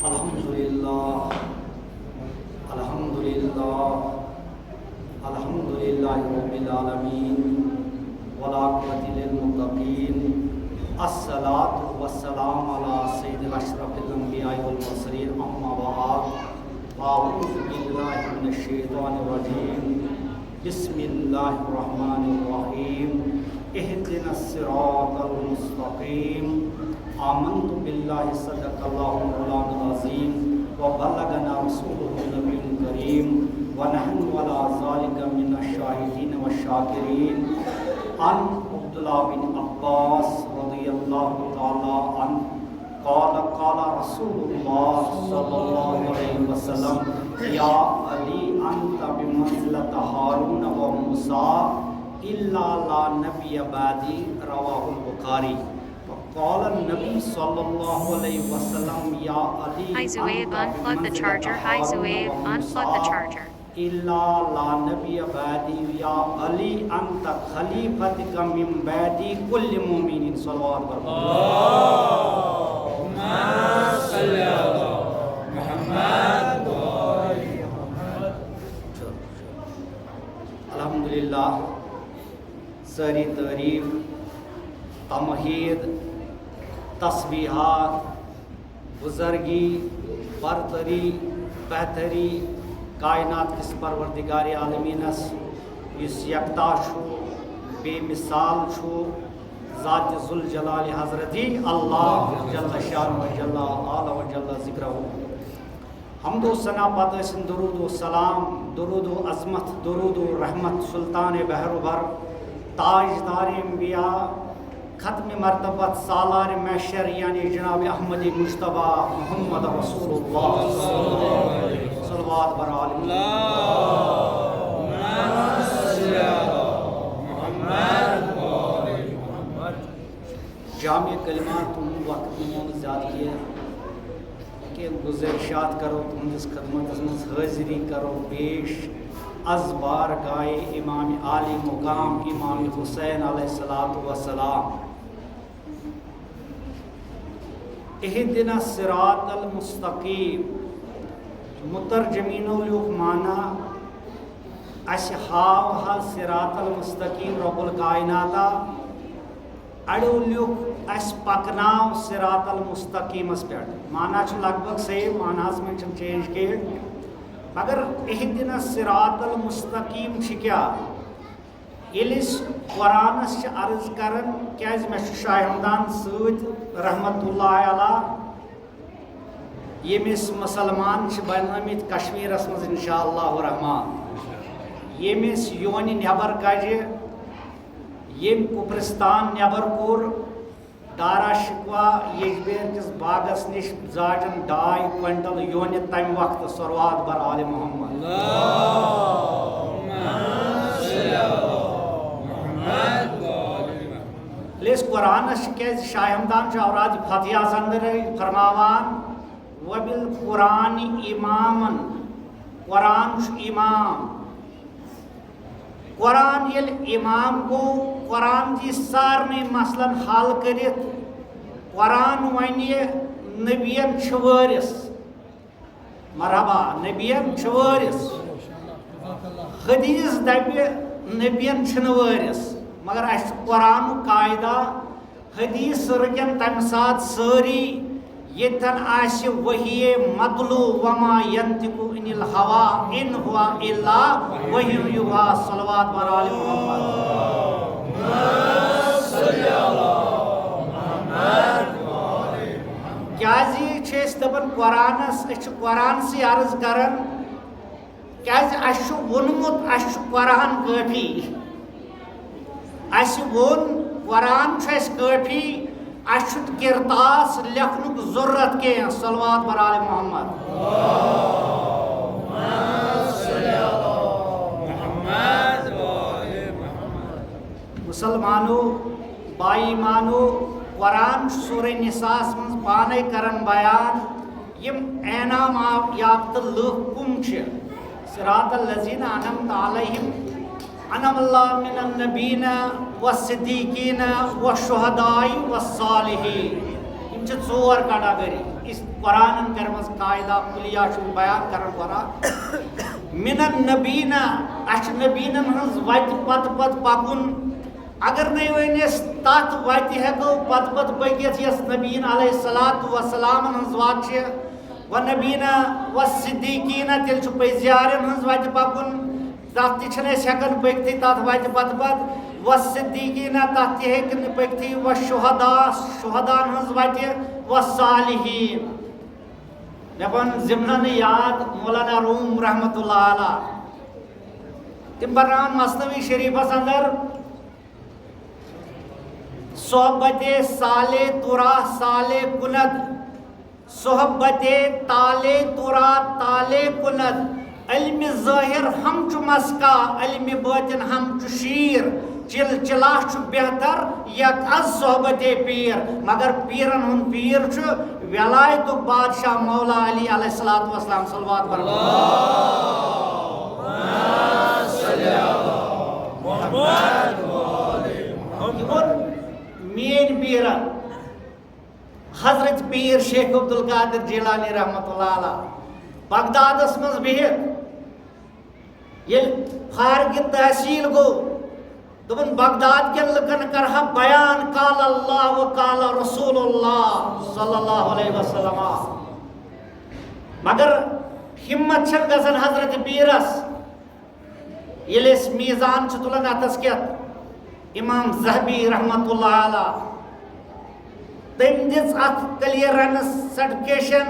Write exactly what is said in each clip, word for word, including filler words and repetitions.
الحمد لله. الحمد لله. الحمد لله رب العالمين. والعاقبة للمتقين. الصلاة والسلام على سيد الأشرف الأنبياء والمرسلين. أما بعد. أعوذ بالله من الشيطان الرجيم. بسم الله الرحمن الرحيم. اهدنا الصراط المستقيم. آمنت بالله، صدق الله مولانا العظيم، وبلغنا رسوله النبي الكريم، ونحن على ذلك من الشاهدين والشاكرين. عن عبد الله بن عباس رضي الله تعالى عنه قال، قال رسول الله صلى الله عليه وسلم: يا علي، أنت بمنزلة هارون وموسى، إلا لا نبي بعدي. رواه البخاري. وقال النبي صلى الله عليه وسلم: يا علي، Hi, Zoaib, أنت unplug the بمنزلة charger. Hi, Haroun Zoaib, unplug the وموسى، charger. إلا لا نبي بعدي. يا علي، أنت خليفتك من بعدي كل مؤمن. صلوات برکت. اللهم صل على محمد وآل محمد. الحمد لله. ساری تعریف، تمہید، تسبیحات، بزرگی، برتری، بہتری کائنات کِس پروردگار عالمینس، یُس یکتا چھُ، بے مثال چھُ، ذات ذوالجلال حضرت اللہ جل شانہ و جل علا و جل ذکرہ۔ حمد و ثنا پتہٕ ٲسِن درود و سلام، درود و عظمت، درود و رحمت، سلطان بحر و بر، تاجدار انبیاء، ختم مرتبت، سالار محشر، یعنی جناب احمد مجتبیٰ محمد رسول اللہ، صلوات بر عالم۔ جامع کلمات، تُہُنٛد وقت نِمو نہٕ زیادٕ کینٛہہ۔ کینٛہہ گزٲرِشات کرو تُہنٛدِس خدمتس منٛز، حٲضری کرو پیش از بارگاہ امام عالی مقام امام حسین علیہ الصلوۃ والسلام۔ اہدنا الصراط المستقیم۔ مترجمینو لیوکھ معنی، اسہِ ہاو حظ صراط المستقیم رب الکائناتا۔ اڑیو لیوٚکھ، اسہِ پکناو صراط المستقیمس پٮ۪ٹھ۔ معنی چھُ لگ بگ سیم، معنیس منٛز چھُنہٕ چینج کینٛہہ۔ مگر اہدنا الصراط المستقیم چھِ کیٛاہ؟ ییٚلہِ أسۍ قرآنس چھِ عرض کران، کیٛازِ مےٚ چھُ شاہ ہمدان سۭتۍ رحمتہ اللہ علیہ، ییٚمۍ أسۍ مُسلمان چھِ بنٲومٕتۍ کشمیٖرس منٛز انشاء اللہ الرحمن، ییٚمۍ أسۍ یونہِ نٮ۪بر کجہِ، ییٚمۍ کُپرستان نٮ۪بر کوٚر، دارا شکوہ یجبیر کِس باغس نِش زاٹن ڈاے کوینٹل یونہِ تمہِ وقتہٕ۔ صلوات بر آل محمد۔ ییٚلہِ أسۍ قرآنس چھِ، کیٛازِ شاہ ہمدان چھُ اوراد فتحس اندر فرماوان، وبالقرآن امامن، قرآن چھُ امام۔ قرآن ییٚلہِ امام گوٚو، قرآن دی سارنٕے مسلن حل کٔرِتھ۔ قرآن ونہِ نبین چھِ وٲرِث۔ مرحبا، نبین چھِ وٲرِث۔ حدیث دپہِ نبین چھِنہٕ وٲرِث، مگر اسہِ چھُ قرآنُک قاعدہ، حدیث رُکن تمہِ ساتہٕ سٲری، ییٚتٮ۪ن آسہِ وحی مطلوع، وما ینطق عن الہویٰ ان ہو الا وحی یوحیٰ۔ صلوات بر آل محمد۔ کیٛازِ چھِ أسۍ دپان قرآنس، أسۍ چھِ قرآنسٕے عرض کران، کیٛازِ اَسہِ چھُ ووٚنمُت، اَسہِ چھُ قرآن کٲفی۔ اَسہِ ووٚن، قرآن چھُ اَسہِ کٲفی، اَسہِ چھُنہٕ کرتاس لیکھنُک ضروٗرت کینٛہہ۔ صلوات بر آل محمد۔ مُسلمانو، با ایمانو، قرآن چھُ سورہ نساء ہس منٛز پانے کران بیان، یِم انعام یافتہٕ لُکھ کُم چھِ؟ صراط الذین انعمت علیہم، انعم اللہ من النبین والصدیقین والشہداء والصالحین۔ چھِ ژور category۔ اس قرآنن کٔرمٕژ قاعدہ کلیہ چھُ بیان کران قرآن۔ من النبینا، اَسہِ چھُ نبیٖنن ہٕنٛز وتہِ پتہٕ پتہٕ پکُن۔ اگر نہٕ وۄنۍ أسۍ تتھ وتہِ ہٮ۪کو پتہٕ پتہٕ پٔکِتھ یۄس نبیٖن علیہ الصلوۃ والسلامن ہٕنٛز وتھ چھِ، و نبیٖنا و صدیقینا، تیٚلہِ چھُ پٔزیارن ہٕنٛز وتہِ پکُن۔ تَتھ تہِ چھِنہٕ أسۍ ہٮ۪کان پٔکتھٕے، تَتھ وَتہِ پَتہٕ پَتہٕ۔ و صدیقینا، تَتھ تہِ ہیٚکہِ نہٕ پٔکتھٕے۔ و شہدا، شہداہن ہٕنٛز وَتہِ۔ و صالحین۔ مےٚ پَنُن ضِمنَن یاد مولانا روم رحمتہ اللہ علیہ، تِم پَرناوان مثنوی شریٖفَس اندر، صحبت صالح ترا صالح کند، صحبت طالع ترا طالع کند۔ علم ظاہر ہم چھ مسکا، علم باطن ہم چھ شیر۔ چل چلا چھ بہتر یک از صحبت پیر۔ مگر پیرن ہند پیر چھ ولایتک بادشاہ مولا علی علیہ الصلوۃ والسلام۔ صلوات پرو۔ میٲنۍ پیرن حضرت پیر شیخ عبدالقادر جیلانی رحمتہ اللہ علیہ بغدادس منٛز بِہِتھ ییٚلہِ فارغ تحصیل گوٚو، دوٚپُن، بغداد کٮ۪ن لُکن کرٕ ہا بیان، قال اللہ و قال رسول اللہ صلی اللہ علیہ وسلم۔ مگر ہمت چھنہٕ گژھان حضرت پیرس۔ ییٚلہِ أسۍ میٖزان چھِ تُلان اَتھس کٮ۪تھ، امام ذہبی رحمتہ اللہ علیہ، تٔمۍ دِژ اَتھ clearance certification،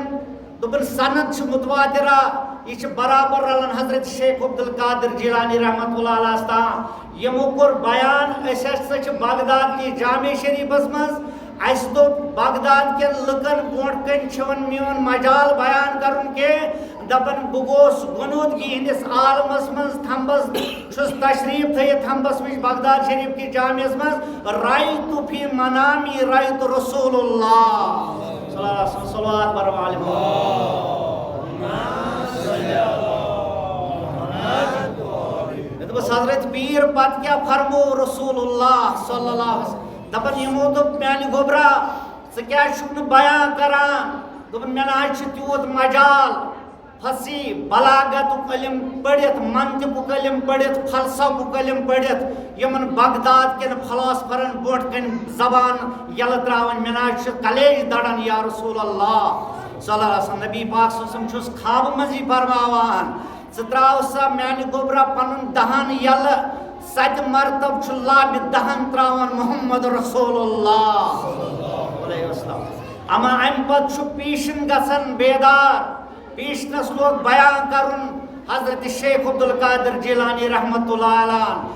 دوٚپُن، سند چھِ متواترہ، یہِ چھِ برابر رلان حضرت شیخ عبدالقادر جیلانی رحمتہ اللہ علیہ تام۔ یِمو کوٚر بیان، أسۍ ہسا چھِ بغداد کِس جامع شریفس منٛز۔ اَسہِ دوٚپ، بغداد کٮ۪ن لُکن برونٛٹھ کنہِ چھُنہٕ میون مجال بیان کرُن کینٛہہ۔ دپان، بہٕ گوس غنودگی ہٕنٛدِس عالمس منٛز، تھمبس چھُس تشریف تھٲیِتھ تھمبس وِچ بغداد شریف کِس جامعس منٛز، رأیت فی منامی رأیت رسول اللہ صلی اللہ علیہ وسلم۔ صلوات پرو عالم۔ مےٚ دوٚپُس، حضرت پیٖر، پتہٕ کیٛاہ فرموو رسول اللہ صلی اللہ علیہ وسلم؟ دپان، یِمو دوٚپ، میانہِ گوٚبرا، ژٕ کیٛازِ چھُکھ نہٕ بیان کران؟ دوٚپُن، مےٚ نہ حظ چھُ تیوٗت مجال فصیح بلاغتُک علم پٔرِتھ، منطقُک علم پٔرِتھ، فلسفُک علم پٔرِتھ، یِمن بغداد کٮ۪ن فلاسفرن برونٛٹھ کنہِ زبان یلہٕ تراوٕنۍ۔ مےٚ نہ حظ چھُ کلیج دڑان، یا رسول اللہ صلی اللہ علیہ وسلم۔ نبی پاک صلی اللہ علیہ وسلم چھُس خوابہٕ منٛزٕے فرماوان، ژٕ تراو سا میانہِ گوٚبرا پنُن دہن یلہٕ، ستہِ مرتب چھُ لابہِ دہن تراوان محمد رسول اللہ صلی اللہ علیہ وسلم۔ اما امہِ پتہٕ چھُ پیشن گژھان بیدار۔ پیشنس لوگ بیان کرُن حضرت شیخ عبدالقادر جیلانی رحمتہ اللہ علیہ۔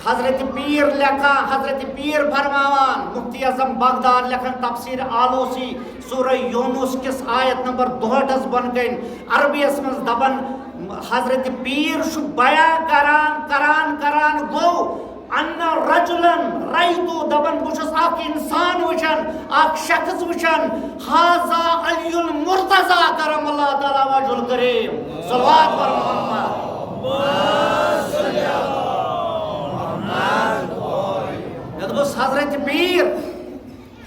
حضرت پیٖر لیکھان، حضرت پیٖر فرماوان، مفتی اعظم بغداد لیکھان تفسیر آلوسی، سورہ یونس کِس آیت نمبر دُہٲٹھس بۄن کَنۍ عربیَس منٛز دَپان، حضرت پیٖر چھُ بیان کران، کران، کران گوٚو، ان رجلا رأیت، دَپان، بہٕ چھُس اکھ انسان وٕچھان، اکھ شخص وٕچھان، ھذا علی المرتضی کرم اللہ تعالیٰ وجہ الکریم۔ صلوات پر محمد۔ مےٚ دوٚپُس، حضرت پیٖر،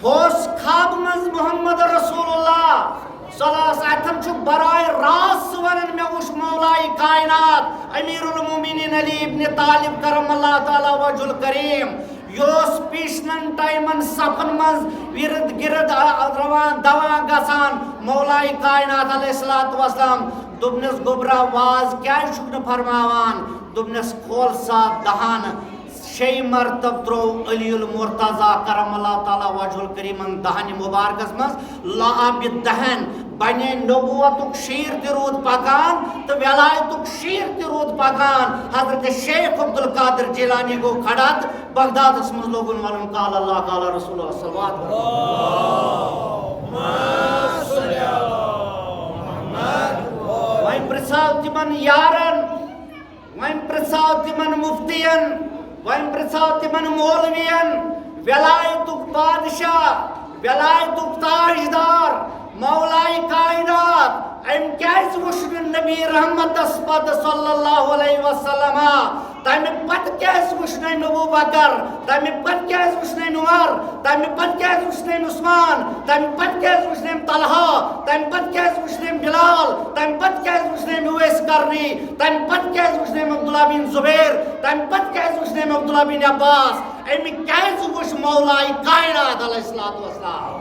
ہوس خواب منٛز محمد رسول اللہ صلی اللہ علیہ وسلم، اتھن چھُ براہ راست ونان، مےٚ وُچھ مولائے کائنات امیر المومنین علی ابن طالب کرم اللہ تعالیٰ وجہ الکریم، یہِ اوس پیشنن ٹایمن صفن منٛز ارد گرد آ-، روان دوان گژھان۔ مولائے کائنات علیہ الصلوۃ والسلام دوٚپنس، گوٚبرا، واز کیازِ چھُکھ نہٕ فرماوان؟ دوٚپنس، کھول سا دہان۔ شیٚیہِ مرتب ترٛوو علی المرتضی کرم اللہ تعالیٰ وجہ الکریمن دہنہِ مبارکس منٛز لعاب دہن، بنے نبوتُک شیٖر تہِ روٗد پکان تہٕ ولایتُک شیٖر تہِ روٗد پکان۔ حضرت شیخ عبدالقادر جیلانی گوٚو کھڑا تہٕ بغدادس منٛز لوگُن ونُن، قال اللہ، قال رسول اللہ، صلوات۔ وۄنۍ پرژھاو تِمن یارن، وۄنۍ پرژھاو تِمن مفتین، وۄنۍ پرژھاو تِمن مولوین، ولایتُک بادشاہ، ولایتُک تاجدار، مولائے کائنات، أمۍ کیازِ وُچھ نہٕ نبی رحمتس پتہٕ صلی اللہ علیہ وسلم؟ تمہِ پتہٕ کیازِ وُچھ نہٕ أمۍ ابو بکر؟ تمہِ پتہٕ کیازِ وُچھ نہٕ أمۍ عمر؟ تمہِ پتہٕ کیازِ وُچھ نہٕ أمۍ عثمان؟ تمہِ پتہٕ کیازِ وُچھ نہٕ أمۍ طلحہ؟ تمہِ پتہٕ کیازِ وُچھ نہٕ أمۍ بلال؟ تمہِ پتہٕ کیازِ وُچھ نہٕ أمۍ اویس قرنی؟ تمہِ پتہٕ کیازِ وُچھ نہٕ أمۍ عبداللہ بن زبیر؟ تمہِ پتہٕ کیازِ وُچھ نہٕ أمۍ عبداللہ بن عباس؟ أمۍ کیازِ وُچھ مولائے کائنات علیہ الصلوۃ والسلام؟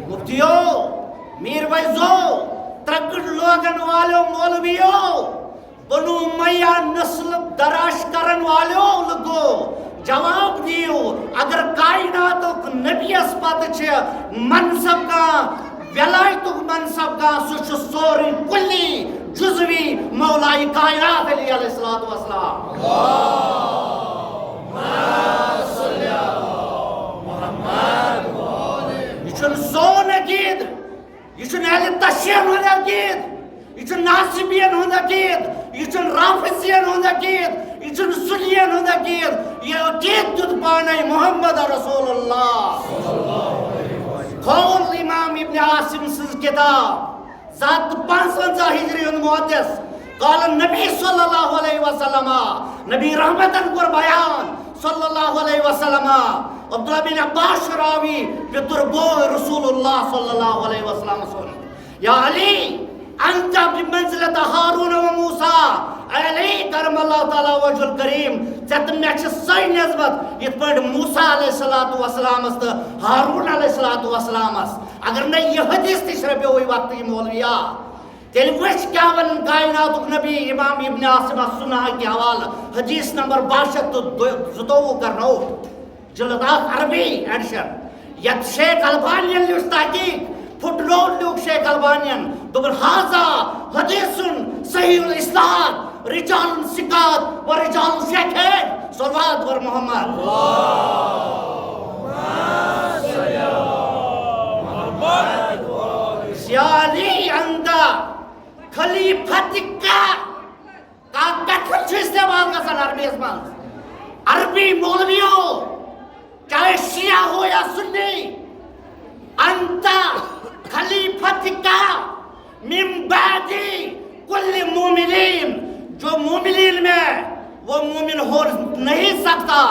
مفتیو، میر ویزو، ترکڑ لوگن والو، مولویو، بنو امیہ نسل دراش کرن والو لوگو، جواب دیو، اگر کائناتک نبیس پتہٕ چھِ منصب کانٛہہ، ولایتک منصب کانٛہہ، سُہ چھُ سورُے کُلی جزوی مولائے کائنات علی علیہ الصلوۃ والسلام۔ یہِ چھُنہٕ سون عقیٖد، یہِ چھُنہٕ اہل تشیعن ہُنٛد عقیٖد، یہِ چھُنہٕ ناصبین ہُنٛد عقیٖد، یہِ چھُنہٕ رافضین ہُنٛد عقیٖد، یہِ چھُنہٕ سُنین ہُنٛد عقیٖد، یہِ عقیٖد دیُت پانے محمد رسول اللہ۔ کھول امام ابن عاصم سٕنٛز کِتاب، زٕ ہتھ تہٕ پانٛژونٛزاہ ہجری ہُنٛد محدث، قال النبی صلی اللہ علیہ وسلم، نبی رحمتن کوٚر بیان صلی اللہ علیہ وسلم، عبداللہ بن عباس چھُ راوی، پیٚتُر بوے رسول اللہ صلی اللہ علیہ وسلم سُنٛد۔ یا علی، انت بمنزلت ہارون و موسیٰ۔ اے علی کرم اللہ تعالیٰ وجہ الکریم، ژےٚ تہٕ مےٚ چھِ سۄے نسبت یِتھ پٲٹھۍ موسیٰ علیہ الصلوۃ والسلامس تہٕ ہارون علیہ الصلوۃ والسلامس۔ اگر نہ یہِ حدیث تہِ شرپیوٕے وقتہٕ یہِ مولویا، تیٚلہِ وٕچھ کیٛاہ ونان کائناتُک نبی امام ابن عاصم السنہ کہِ حوالہٕ، حدیث نمبر باہ شیٚتھ تہٕ زٕتووُہ کرنو۔ جلد اکھ عربی ایڈیشن، یتھ شیخ البانین لیوٚچھ تحقیق، فٹ نوٹ لیوٚکھ شیخ البانین، دوٚپُن، ہذا حدیث صحیح الاسناد، رجال ثقات و رجال شیخین، صلوات بر محمد۔ یا علی انت خلیفتک۔ کانٛہہ کتھٕ چھُ استعمال گژھان عربیس منٛز۔ عربی مولویو، چاہے شیعہ ہو یا سنی، انت خلیفتک من بعدی کل مومنین، جو مومنین میں وہ مومن ہو نہیں سکتا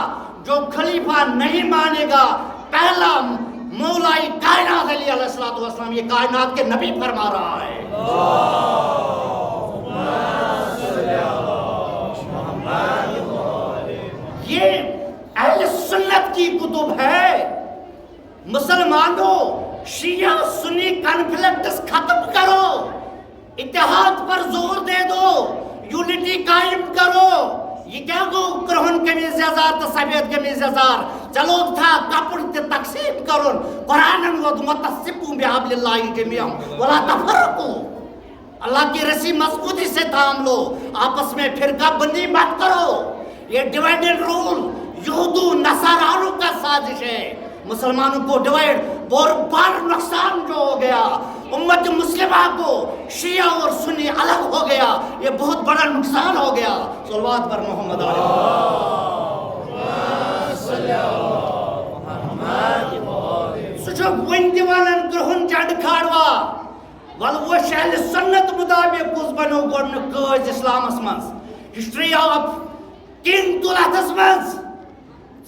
جو خلیفہ نہیں مانے گا۔ پہلا مولائے کائنات علی علیہ الصلوۃ والسلام، یہ کائنات کے نبی فرما رہا ہے۔ یہ اہل سنت کی کتب ہے۔ مسلمانوں، شیعہ سنی کانفلکٹس ختم کرو، اتحاد پر زور دے دو، یونٹی قائم کرو۔ یہ کیا گو کرہن قمیض یزار تو سفید قمیض یزار؟ چلو تھا کپڑ تہ تقسیم کرن۔ قرآنن ووت متسکو بحبل اللہ جمیعا ولا تفرقو۔ اللہ کی رسی مضبوطی سے تھام لو، آپس میں فرقہ بندی مت کرو۔ یہ ڈیوائیڈ اینڈ رول یہودو نصارانوں کا سازش ہے۔ مسلمانوں کو ڈیوائیڈ، اور بڑا نقصان جو ہو گیا، امت مسلمہ کو شیعہ اور سنی الگ ہو گیا، یہ بہت بڑا نقصان ہو گیا۔ صلوات پر محمد علیہ۔ سُہ چھُ وُنہِ تہِ وَنان، کرٛہُن جنڈٕ کھالوا۔ وَلہٕ وٕچھ اہلِ سُنت مُطابِق کُس بنیو گۄڈٕنیُک قٲضۍ اِسلامَس منٛز۔ ہسٹری آف کنگ تُل اَتھَس منٛز۔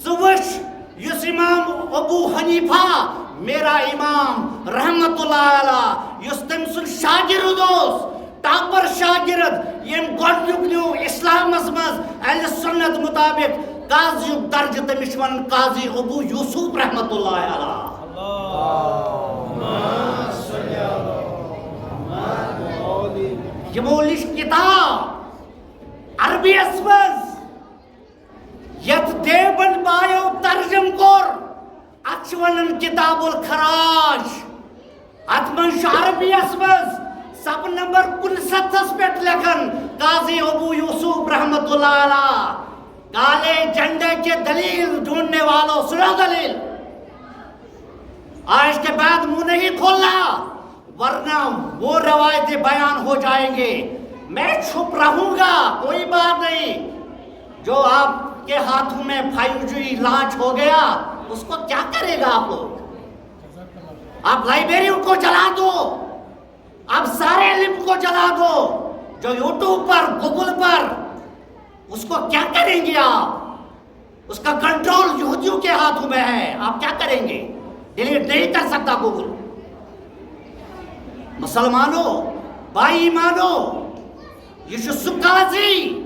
ژٕ وٕچھ، یُس امام ابو حنیفہ، میرا امام رحمت اللہ علیہ، یُس تٔمۍ سُنٛد شاگرد اوس، ٹاپر شاگرد، ییٚمۍ گۄڈٕنیُک نیوٗ اِسلامَس منٛز اہلِ سُنت مُطابِق قاضیُک درجہٕ، تٔمِس چھِ وَنان قاضی ابو یوسف رحمت اللہ علیہ۔ یِمو لیٚچھ کِتاب عربیَس منٛز، یَتھ دیوبند بایو ترجمہٕ کوٚر، اَتھ چھِ وَنان کتاب الخراج۔ اَتھ منٛز چھُ عربیَس منٛز صفہٕ نمبر کُنسَتتھَس پٮ۪ٹھ لیکھان، قاضی ابو یوسف رحمت اللہ علیہ، کالے جھنڈے کے دلیل ڈھونڈنے والوں، سنو دلیل۔ آج کے بعد منہ نہیں کھولنا، ورنہ وہ روایتیں بیان ہو جائیں گے۔ میں چھپ رہوں گا، کوئی بات نہیں۔ جو آپ کے ہاتھوں میں فائیو جی لانچ ہو گیا، اس کو کیا کرے گا آپ لوگ؟ آپ لائبریریوں کو جلا دو، آپ سارے علم کو جلا دو، جو یوٹیوب پر، گوگل پر، اس کو کیا کریں گے آپ؟ اس کا کنٹرول یہودیوں کے ہاتھوں میں ہے، آپ کیا کریں گے؟ ڈیلیٹ نہیں کر سکتا گوگل۔ مسلمانوں، بھائی ایمانو، یہ چھُ سُہ قاضی،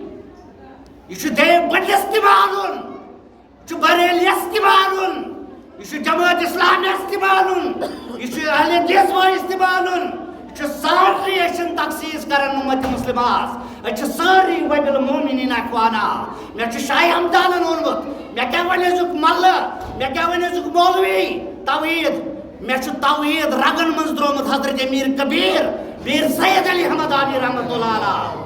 یہ چھُ دیوبندس تہِ مانُن، یہ چھُ بریلیس تہِ مانُن، یہ چھُ جماعت اسلامیس تہِ مانُن، یہ چھُ اہل حدیث وٲلِس تہِ مانُن، یہ چھُ سارنٕے، أسۍ چھِنہٕ تخصیص کران امت مسلمہس، أسۍ چھِ سٲری وبال مومنین اخوانا۔ مےٚ چھُ شاہ ہمدانن ووٚنمُت، مےٚ کیٛاہ وَنہِ أزیُک ملہٕ، مےٚ کیٛاہ وَنہِ أزیُک مولوی، توحید، مےٚ چھُ توحید رگن منٛز درٛامُت حضرت میر کبیر، میر سید علی احمد آبی رحمۃ اللہ علیہ۔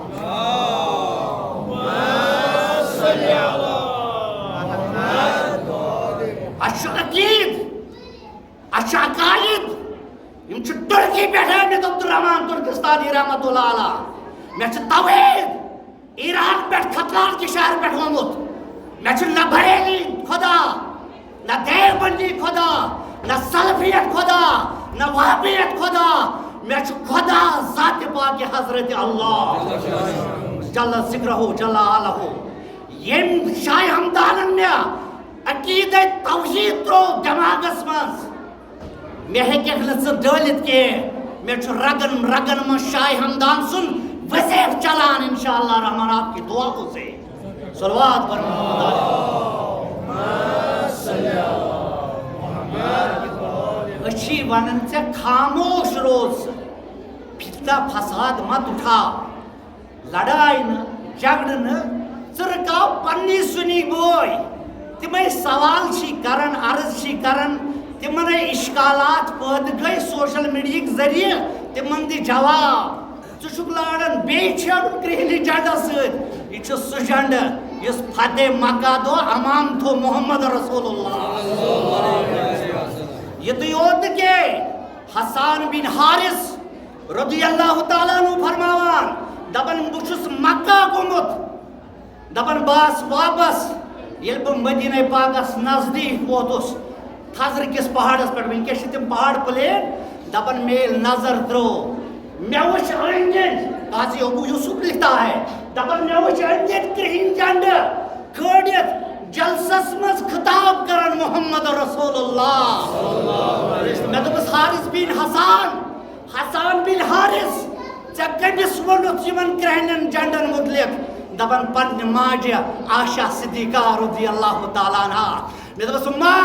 اَسہِ چھُ عقید، اَسہِ چھُ عقاید، یِم چھِ ٹرکی پٮ۪ٹھ آمٕتۍ، عبدالرحمان ترکستانی رحمۃ اللہ علیہ۔ مےٚ چھُ توحید ایران پٮ۪ٹھ، خطران کہِ شہر پٮ۪ٹھ آمُت۔ مےٚ چھُ نہ بریلی خدا، نہ دیوبندی خدا، نہ سلفیت خدا، نہ وہابیت خدا۔ مےٚ چھُ خدا ذات پاک حضرت اللہ جل ذکرہ جل عالہ۔ ییٚمۍ شاہ ہمدانن مےٚ عقیدہ توحید ترٛوو دٮ۪ماغس منٛز، مےٚ ہیٚککھ نہٕ ژٕ ڈٲلِتھ کینٛہہ۔ مےٚ چھُ رگن رگن منٛز شاہ ہمدان سُنٛد وظیفہٕ چلان۔ انشاءاللہ رحمان، آپ کی دعا کو سے صلوات پر محمد۔ أسۍ چھِ ونان ژےٚ خاموش روز ژٕ، فتنہ فساد مت اٹھا۔ لڑاے نہٕ، جھگڑٕ نہٕ، ژٕ رُکاو پننی سُنی بٲے۔ تِمے سوال چھی کران، عرض چھی کران، تِمنے اشکالات پٲدٕ گٔے سوشل میڈیاہٕکۍ ذٔریعہٕ، تِمن دِ جواب۔ ژٕ چھُکھ لاران بیٚیہِ چھیڑُن کرٛہنہِ جھنڈس سۭتۍ۔ یہِ چھُ سُہ جھنڈٕ یُس فتح مکہ دۄہ امام تھوٚو محمد رسول اللہ۔ یِتُے یوت نہٕ کینٛہہ، حسان بن حارث رضی اللہ تعالیٰ عنہ فرماوان، دپان، بہٕ چھُس مکہ گوٚمُت، دپان، بہٕ آس واپس، ییٚلہِ بہٕ مدینہ پاکس نزدیٖک ووتُس، تھزرٕ کِس پہاڑس پٮ۪ٹھ، وٕنکیٚس چھِ تِم پہاڑ پلین، دپان، مےٚ ییٚلہِ نظر ترٲو، مےٚ وٕچھ أنٛدۍ أنٛدۍ، قاضی ابو یوسف لکھتا ہے، دپان، مےٚ وٕچھ أنٛدۍ أنٛدۍ کرٛہِنۍ جنڈٕ کھٲڑِتھ، جلسس منٛز خطاب کران محمد رسول اللہ۔ مےٚ دوٚپُس، حارث بن حسان، حسان بن حارث، ژےٚ کٔمِس ووٚنُتھ یِمن کرٛہنٮ۪ن جنڈن مُتعلق؟ دپان، پننہِ ماجہِ عائشہ صدیقہ رضی اللہ تعالیٰ عنہا۔ مےٚ دوٚپُس، ما،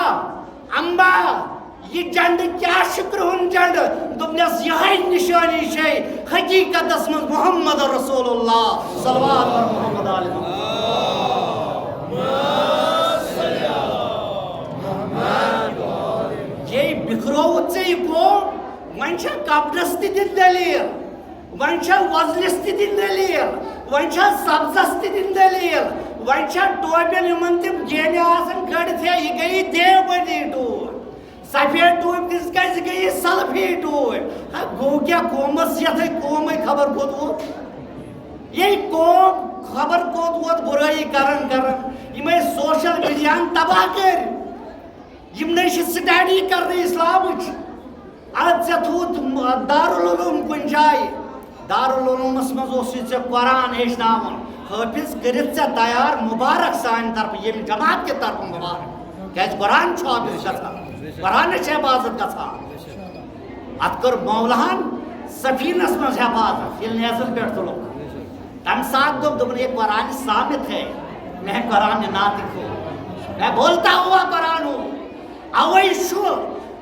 اما، یہِ جنڈٕ کیٛاہ چھُ کرٛہُن جنڈٕ؟ دوٚپنس، یِہے نشٲنی چھے حقیقتس منٛز محمد رسول اللہ، صلوات بر محمد آل محمد۔ یے بِکھرووُتھ ژےٚ یہِ قوم، وۄنۍ چھا قبرس تہِ دِنۍ دٔلیٖل؟ وۄنۍ چھا وۄزلِس تہِ دِنۍ دٔلیٖل؟ وۄنۍ چھا سبزس تہِ دِنۍ دٔلیٖل؟ وۄنۍ چھا ٹوپٮ۪ن یِمن تِم گیلہِ آسن کٔڑِتھ، ہے، یہِ گٔیی دیوبندی ٹوٗپۍ؟ سفید ٹوٗپۍ کِژھ کیٛازِ گٔیی سلفی ٹوٗپۍ؟ ہا، گوٚو کیٛاہ قومس یتھے قومے خبر کوٚت ووت؟ یے قوم خبر کوٚت ووت بُرٲیی کران کران؟ یِمے سوشل میڈیاہن تباہ کٔرۍ۔ یِم نَے چھِ سٹڈی کرنٕے اسلامٕچ۔ اَتھ ژےٚ تھوٚوُتھ دارالعلوم کُنہِ جایہِ۔ دارالعلومس منٛز اوسُے ژےٚ قرآن ہیٚچھناوُن۔ حٲفظ کٔرِتھ ژےٚ تیار، مُبارک سانہِ طرفہٕ، ییٚمہِ جماعت کہِ طرفہٕ مُبارک۔ کیٛازِ قرآن چھُ حٲفظ گژھان، قرآنٕچ چھِ حفاظت گژھان۔ اَتھ کٔر مولاہن سفینس منٛز حفاظت، ییٚلہِ نیزن پٮ۪ٹھ تُلُکھ۔ تمہِ ساتہٕ دوٚپ، دوٚپُن، "یہِ قرآن صامت ہے، میں قرآن ناطق ہوں، میں بولتا ہوا قرآن ہوں۔" اوے چھُ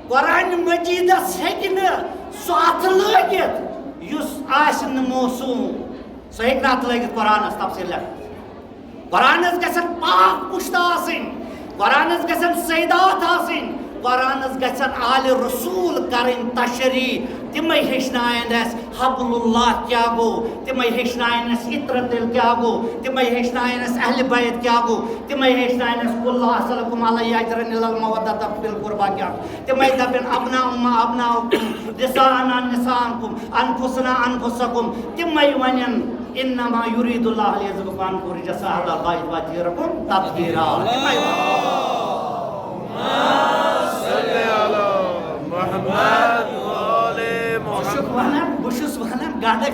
قرآن مجیدس ہیٚکہِ نہٕ سُہ اَتھٕ لٲگِتھ یُس آسہِ نہٕ موسوم۔ سُہ ہیٚکہِ نہٕ اَتھٕ لٲگِتھ قرآنس تفسیٖر لیکھِتھ۔ قرآنس گژھن پاک پُشت آسٕنۍ، قرآنس گژھن سیدات آسٕنۍ، قرآنس گژھن آلِ رسول کرٕنۍ تشریح۔ تِمے ہیٚچھناین اَسہِ حبل اللہ کیٛاہ گوٚو، تِمے ہیٚچھناین اَسہِ عترت کیٛاہ گوٚو، تِمے ہیٚچھناین اَسہِ اہلِ بیت کیٛاہ گوٚو، تِمے ہیٚچھناین اَسہِ قل لا اسألکم علیہ اجرا الا المودۃ فی القربی کیٛاہ گوٚو۔ تِمے دپن ابناؤنا ابناؤکم، نساءنا نساءکم، انفسنا انفسکم۔ تِمے ونن، انما یرید اللہ لیذہب عنکم الرجس اہل البیت ویطہرکم تطہیرا۔ تِمے ونن۔ چھُس وَنان گنٛڈٕ،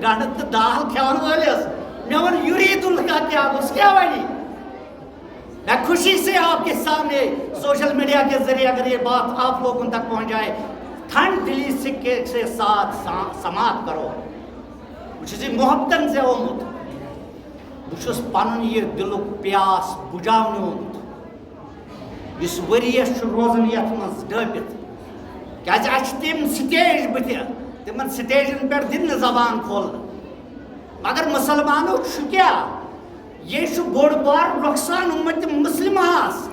گنٛڈٕ تہٕ دال کھٮ۪وَن وٲلِس، مےٚ ووٚن، یُریٖد الکا کیٛاہ گوٚو، سُہ کیٛاہ وَنہِ؟ میں خوشی سے آپ کے سامنے سوشل میڈیا کے ذریعے اگر یہ بات آپ لوگوں تک پہنچ جائے، ٹھنڈ دلی سے کے، سے ساتھ سا-، سماعت کرو۔ بہٕ چھُس یہِ محبتن زٮ۪ومُت۔ بہٕ چھُس پنُن یہِ دِلُک پیاس بُجاونہِ آمُت، یُس ؤریَس چھُ روزان یَتھ منٛز ڈٲپِتھ۔ کیٛازِ اَسہِ چھِ تِم سٹیج بٕتھِ، تِمن سٹیجن پٮ۪ٹھ دِن نہٕ زبان کھولنہٕ۔ مگر مُسلمانو چھُ کیٛاہ؟ یہِ چھُ بوٚڑ بار نۄقصان اُمت مُسلِمہس۔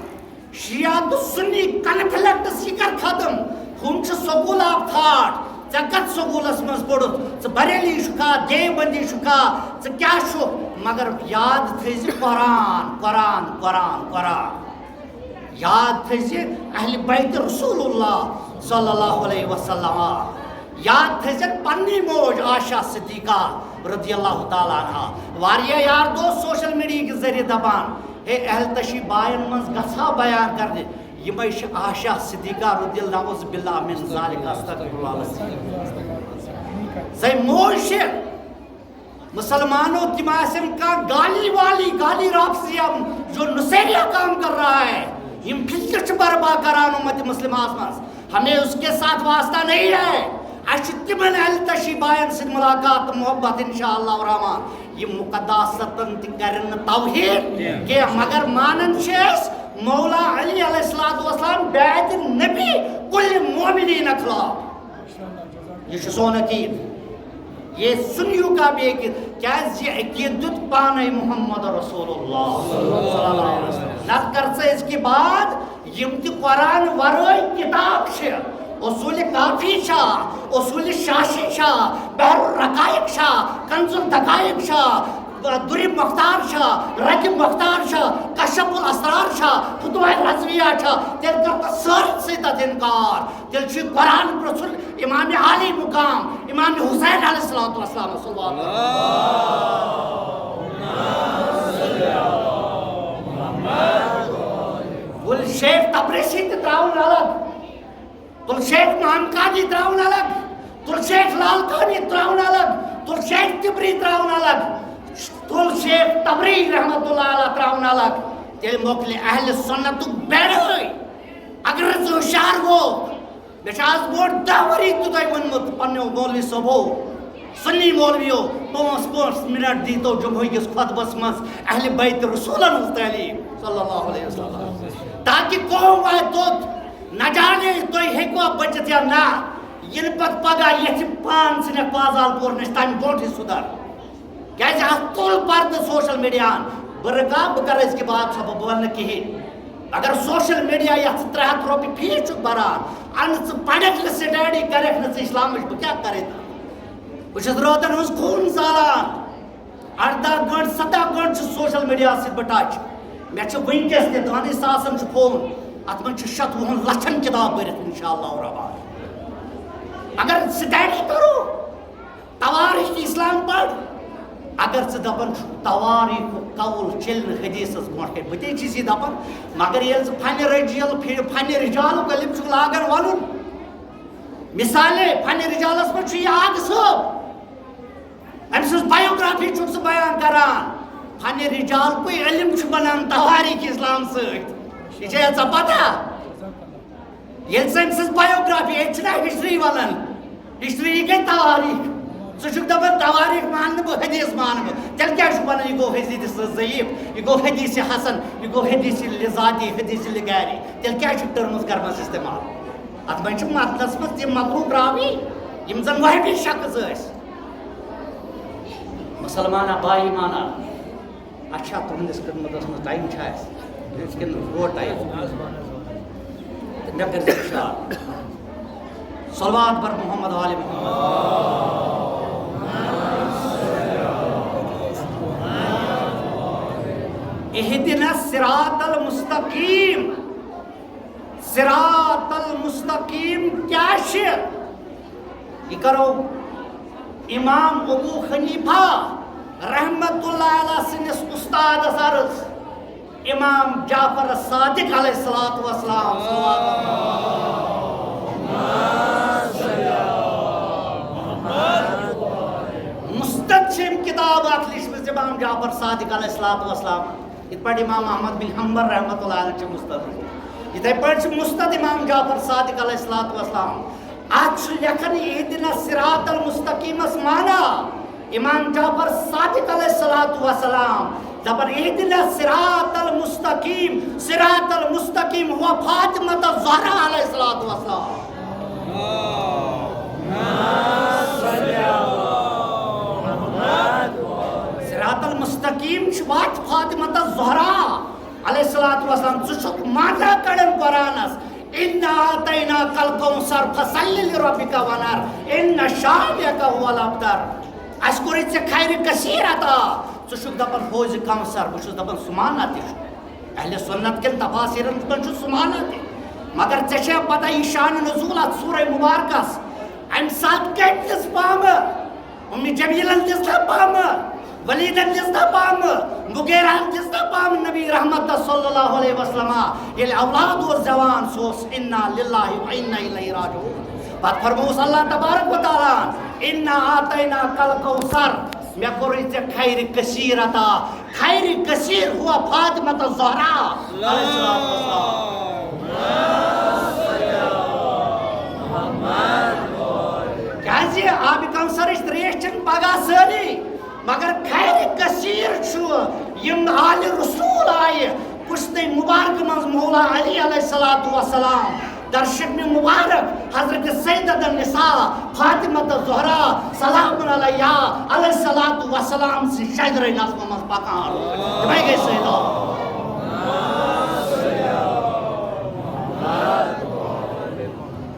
شیعہ تہٕ سُنی کنفلکٹس یہِ کر ختم؟ ہُم چھِ سکوٗل آف تھاٹ۔ ژےٚ کتھ سکوٗلس منٛز پوٚرُتھ؟ ژٕ بریلی چھُکھا، دیوبندی چھُکھا، ژٕ کیٛاہ چھُکھ؟ مگر یاد تھٲیزِ قرآن، قرآن، قرآن، قرآن۔ یاد تھٲیزِ اہل بیت رسول اللہ صلی اللہ علیہ وسلم۔ یاد تھٲیزٮ۪ن پننی موج عائشہ صدیقہ رضی اللہ تعالیٰ عنہا۔ واریاہ یار دوست سوشل میڈیا کہِ ذٔریعہٕ دپان، ہے اہل تشیع باین منٛز گژھا بیان کرنہِ، یِمے چھِ عائشہ صدیقہ رضی اللہ، نعوذ باللہ من ذالک، استغفر اللہ العظیم۔ سۄے موج چھِ۔ مسلمانوں، تِم آسن کانٛہہ گالی والی، گالی رافضیہ جو نصیریہ کام کر رہا ہے، یِم فتنہٕ چھِ برپا کران امت مسلمہس منٛز، ہمیں اس کے ساتھ واسطہ نہیں ہے۔ اَسہِ چھُ تِمن اہل تشیع باین سۭتۍ ملاقات تہٕ محبت انشاءاللہ الرحمن۔ یِم مقداستن تہِ کرن نہٕ توہین کینٛہہ، مگر مانن چھِ أسۍ مولا علی علیہ الصلوۃ والسلام بیعت نبی کل مومنین خلاف۔ یہِ چھُ سون عقیٖد۔ یہ سنیوں کا بھی عقیٖد، کیٛازِ یہِ عقیٖد دیُت پانے محمد رسول اللہ صلی اللہ علیہ وسلم۔ نتہٕ کر ژٕ أزکہِ بعد یِم تہِ قرآن ورٲے کتاب چھِ، اصول کافی چھا، اصول شاشی چھا، بحر الرقائق چھا، کنز الدقائق چھا، در مختار چھا، رد مختار چھا، کشف الاسرار چھا، فتوح رضویہ چھا، تیٚلہِ کر تہٕ سٲرسٕے تتھ انکار۔ تیٚلہِ چھُ قرآن پرٛژھُن امام عالی مقام، امام حسین علیہ الصلوۃ والسلام، صلوات۔ تُل شیخ تبریزی تہِ ترٛاوُن الگ، تُل شیخ محمد قادی ترٛاوُن الگ، تُل شیخ لالکانی ترٛاوُن الگ، تُل شیخ طبری ترٛاوُن الگ، تُل شیخ طبری رحمت اللہ علیہ ترٛاوُن الگ۔ تیٚلہِ مۄکلہِ اہل سنتُک بیڑٲے۔ اگر نہٕ ژٕ ہُشار گوٚو، مےٚ چھُ آز برونٛٹھ دَہ ؤری تہِ تۄہہِ ووٚنمُت پننیو مولوی صٲبو، سُنی مولویو، پانٛژھ پانٛژھ منٹ دیٖتو جمعہ کِس خطبس منٛز اہل بیت رسولن ہٕنٛز تعلیٖم صلی اللہ علیہ وسلم، تاکہ قوم واتہِ توٚت۔ نہ جانے تُہۍ ہیٚکوا بٔچِتھ یا نہ، یِنہٕ پتہٕ پگاہ یژھِ پان ژھٕنکھ پازال پور نِش تمہِ برونٛٹھٕے سُدھر۔ کیٛازِ اَتھ تُل پردٕ سوشل میڈیاہن؟ بہٕ رُکاو، بہٕ کرٕ أزکہِ بعد سۄ، بہٕ بولہٕ نہٕ کِہیٖنۍ۔ اگر سوشل میڈیا یتھ ژٕ ترٛےٚ ہتھ رۄپیہِ فیس چھُکھ بران، اَنہٕ ژٕ پرکھ نہٕ، سٹڈی کرکھ نہٕ ژٕ اسلامٕچ، بہٕ کیٛاہ کرے تتھ؟ بہٕ چھُس رٲتن ہٕنٛز خوٗن زالان۔ ارداہ گٲنٛٹہٕ، سداہ گٲنٛٹہٕ چھُ سوشل میڈیاہس سۭتۍ بہٕ ٹچ۔ مےٚ چھِ وٕنکیٚس تہِ دۄنٕے ساسن چھُ فون، اتھ منٛز چھِ شتوُہن لچھن کتاب بٔرِتھ انشاءاللہ الرحمن۔ اگر سٹڈی کرو، تواریخ اسلام پڑھ۔ اگر ژٕ دپان چھُکھ تواریخ قول چلہِ نہٕ حدیثس برونٛٹھ کَنہِ، بہٕ تہِ چھُس یہِ دپان، مگر ییٚلہِ ژٕ فنِ رجال، فنِ رجالُک علم چھُکھ لاگان ونُن، مثالے فنِ رجالس منٛز چھُ یہِ آغہٕ صٲب، أمۍ سٕنٛز بایوگرافی چھُکھ ژٕ بیان کران، فنِ رجالکُے علم چھُ بنان تواریخ اسلام سۭتۍ۔ یہِ چھےٚ ژےٚ پتہ؟ ییٚلہِ ژٕ أمۍ سٕنٛز بایوگرافی، ییٚتہِ چھِنہ ہسٹری ونان، ہسٹری یہِ گٔے تواریخ۔ ژٕ چھُکھ دپان تواریخ مانہٕ نہٕ بہٕ، حدیث مانہٕ بہٕ، تیٚلہِ کیٛازِ چھُکھ ونان یہِ گوٚو حدیث ضعیف، یہِ گوٚو حدیث حسن، یہِ گوٚو حدیث لذاتی، حدیث لغاری، تیٚلہِ کیٛازِ چھُکھ terms کران استعمال؟ اتھ منٛز چھِ متنس منٛز تِم متروک راوی، یِم زن وہمی شخص ٲسۍ۔ مسلمانہ، با ایمانہ، اچھا، تُہنٛدِس خدمتس منٛز ٹایم چھا اَسہِ؟ کِنہٕ گوٚو ٹایم؟ تہٕ مےٚ کٔرۍزیو اشارٕ۔ صلوات بر محمد، آل محمد۔ اہدنا الصراط المستقیم۔ صراط المستقیم کیٛاہ چھِ؟ یہِ کرو امام ابو حنیفہ رحمت اللہ علیہ سٕنٛدِس اُستادس عرض، امام جعفر الصادق علیہ الصلوۃ والسلام، صلوات اللہ۔ کتاب اکھ لیچھمٕژ امام جعفر صادق علیہ الصلوۃ والسلام، یِتھ پٲٹھۍ امام احمد بن حنبل رحمۃ اللہ علیہ چھِ مُسند۔ یِتھے پٲٹھۍ چھِ مُسند امام جعفر صادق علیہ الصلوۃ والسلام۔ اتھ چھُ لیکھان اہدنا الصراط المستقیمس معنی۔ امام جعفر صادق علیہ الصلوۃ والسلام دپان اہدنا الصراط المستقیم، صراط المستقیم هو فاطمہ الزہرا علیہ الصلوۃ والسلام۔ صراط المستقیم چھِ وتھ فاطمہ الزہرا علیہ الصلوۃ والسلام۔ ژٕ چھُکھ معنی کڑان قرآنس، انا اعطیناک الکوثر فصل لربک وانحر ان شانئک هو الابتر۔ اسہِ کوٚرُے ژےٚ خیر کثیر عطا، ژٕ چھُکھ دپان حوض کوثر، بہٕ چھُس دپان سُہ معنی تہِ چھُ۔ اہل سنت کٮ۪ن تفاسیرن منٛز چھُ سُہ معنی تہِ۔ مگر ژےٚ چھےٚ پتہ یہِ شان نزول اتھ سورہ مبارکس، امہِ ساتہٕ کٔمۍ دِژ پامہٕ؟ ام جمیلن دِژ نا پامہٕ، ولیدن دِژ نا پامہٕ، مغیرہن دِژ نا پامہٕ نبی رحمت صلی اللہ علیہ وسلم۔ ییٚلہِ اولاد اوس زٮ۪وان، سُہ اوس انا للہ و انا الیہ راجعون۔ پتہٕ فرمووُس اللہ تبارک و تعالیٰ ہن، انا اعطیناک الکوثر، مےٚ کوٚرُے ژےٚ خیر کثیر عطا۔ خیر کثیر ہوا فاطمہ الزہرا علیہ الصلوۃ والسلام۔ کیازِ آبِ کوثرٕچ تریش چھنہٕ پگاہ سٲری، مگر خیر کثیر چھُ۔ یِم آلِ رسول آیہِ پُشتَے مبارکہٕ منٛز مولا علی علیہ الصلوۃ والسلام، در شکمِ مبارک حضرت سیدۃ النساء فاطمہ الزہرا سلام علیہا علیہ الصلوۃ والسلام سٕنٛدِ شجرہ نظمہِ منٛز پکان۔ تِمے گٔے سیدہ۔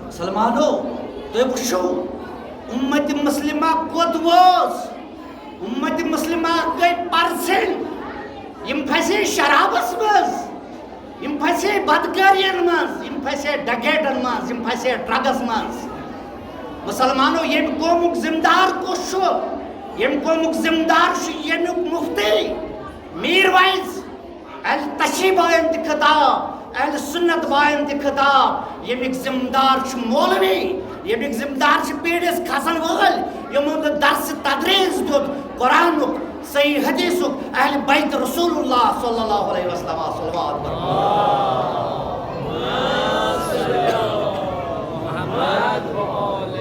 مسلمانو، تُہۍ وٕچھِو، اُمت مسلمہ کوٚت وٲژ؟ اُمت مسلمہ گٔے پرژھٕنۍ۔ یِم پھسے شرابس منٛز، یِم پھسے بدکٲرین منٛز، یِم پھسے ڈکیٹن منٛز، یِم پھسے ڈرگس منٛز۔ مسلمانو، ییٚمہِ قومُک ذمہٕ دار کُس چھُ؟ ییٚمہِ قومُک ذمہٕ دار چھُ ییٚمیُک مفتی، میر وائز۔ اہل تشیع باین تہِ خطاب، اہل سنت باین تہِ خطاب، ییٚمیُک ذمہٕ دار چھُ مولوی، ییٚمیُک ذمہٕ دار چھِ پیٖرِس کھسن وٲلۍ، یِمو نہٕ درس تدریس دیُت قرآنُک، صحیح حدیثُک، اہل بیت رسول اللہ صلی اللہ علیہ وسلم۔ صلوات پرنہٕ۔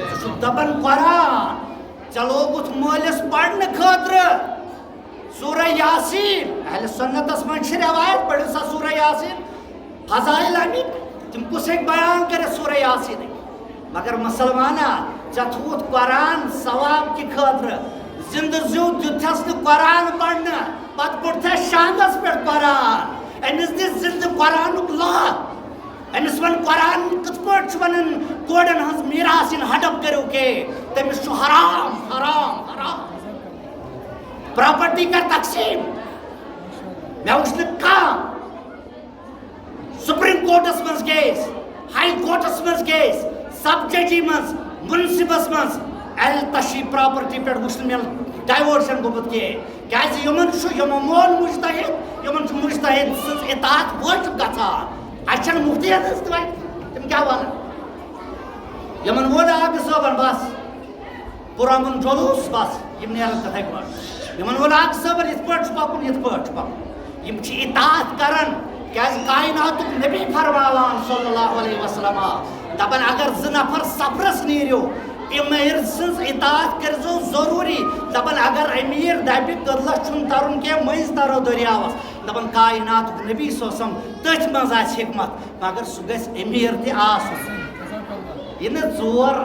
ژٕ چھُکھ دپان قرآن، ژےٚ لوگُتھ مٲلِس پرنہٕ خٲطرٕ سورہ یاسین۔ اہل سنتس منٛز چھِ روایت، پٔرِو سا سورہ یاسین۔ فضائل امیِکۍ، تِم کُس ہیٚکہِ بیان کٔرِتھ سورہ یاسینٕکۍ؟ مگر مسلمانا، ژےٚ تھوٚوُتھ قرآن ثواب کہِ خٲطرٕ، زِندٕ زیُو دیُتتھس نہٕ قرآن پرنہٕ، پتہٕ پوٚرتھس شاندس پٮ۪ٹھ قرآن۔ أمِس دِ زِندٕ قرآنُک لاہ۔ أمِس وَن قرآن کِتھ پٲٹھۍ چھُ وَنان کورٮ۪ن ہٕنٛز میراث یِن ہڑپ کٔرِو کے، تٔمِس چھُ حرام، حرام، حرام۔ پراپرٹی کر تقسیٖم۔ مےٚ وٕچھ نہٕ کانٛہہ سپریم کورٹس منٛز کیس، ہائی کورٹس منٛز کیس، سب ججی منٛز، منصفس منٛز اہل تشیع پراپرٹی پٮ۪ٹھ وٕچھ نہٕ مےٚ ڈائیورشن گوٚمُت کینٛہہ۔ کیازِ یِمن چھُ، یِمو مون مجتہد، یِمن چھُ مجتہد سٕنٛز اطاعت وٲجِب گژھان۔ اَسہِ چھَنہٕ مُفتیَن ہٕنٛز تہِ وۄنۍ، تِم کیٛاہ وَنان؟ یِمن ووٚن آغہٕ صٲبن بس، پُرامُن جلوٗس بس، یِم نیرن تِتھَے پٲٹھۍ۔ یِمن ووٚن آغہٕ صٲبن یِتھ پٲٹھۍ چھُ پَکُن، یِتھ پٲٹھۍ چھُ پَکُن۔ یِم چھِ اطاعت کران، کیازِ کائناتُک نبی فرماوان صلی اللہ علیہ وسلم، دَپان اگر زٕ نفر سفرس نیٖرِو، امیر سٕنٛز اطاعت کٔرزیو ضروٗری۔ دَپان اگر امیر دَپہِ قبلس چھُنہٕ ترُن کینٛہہ، مٔنٛزۍ ترو دٔریاوس، دَپان کائناتُک نبی صلی اللہ علیہ وسلم، تٔتھۍ منٛز آسہِ حکمت، مگر سُہ گژھِ امیر تہِ آسُن۔ یہِ نہٕ ژور،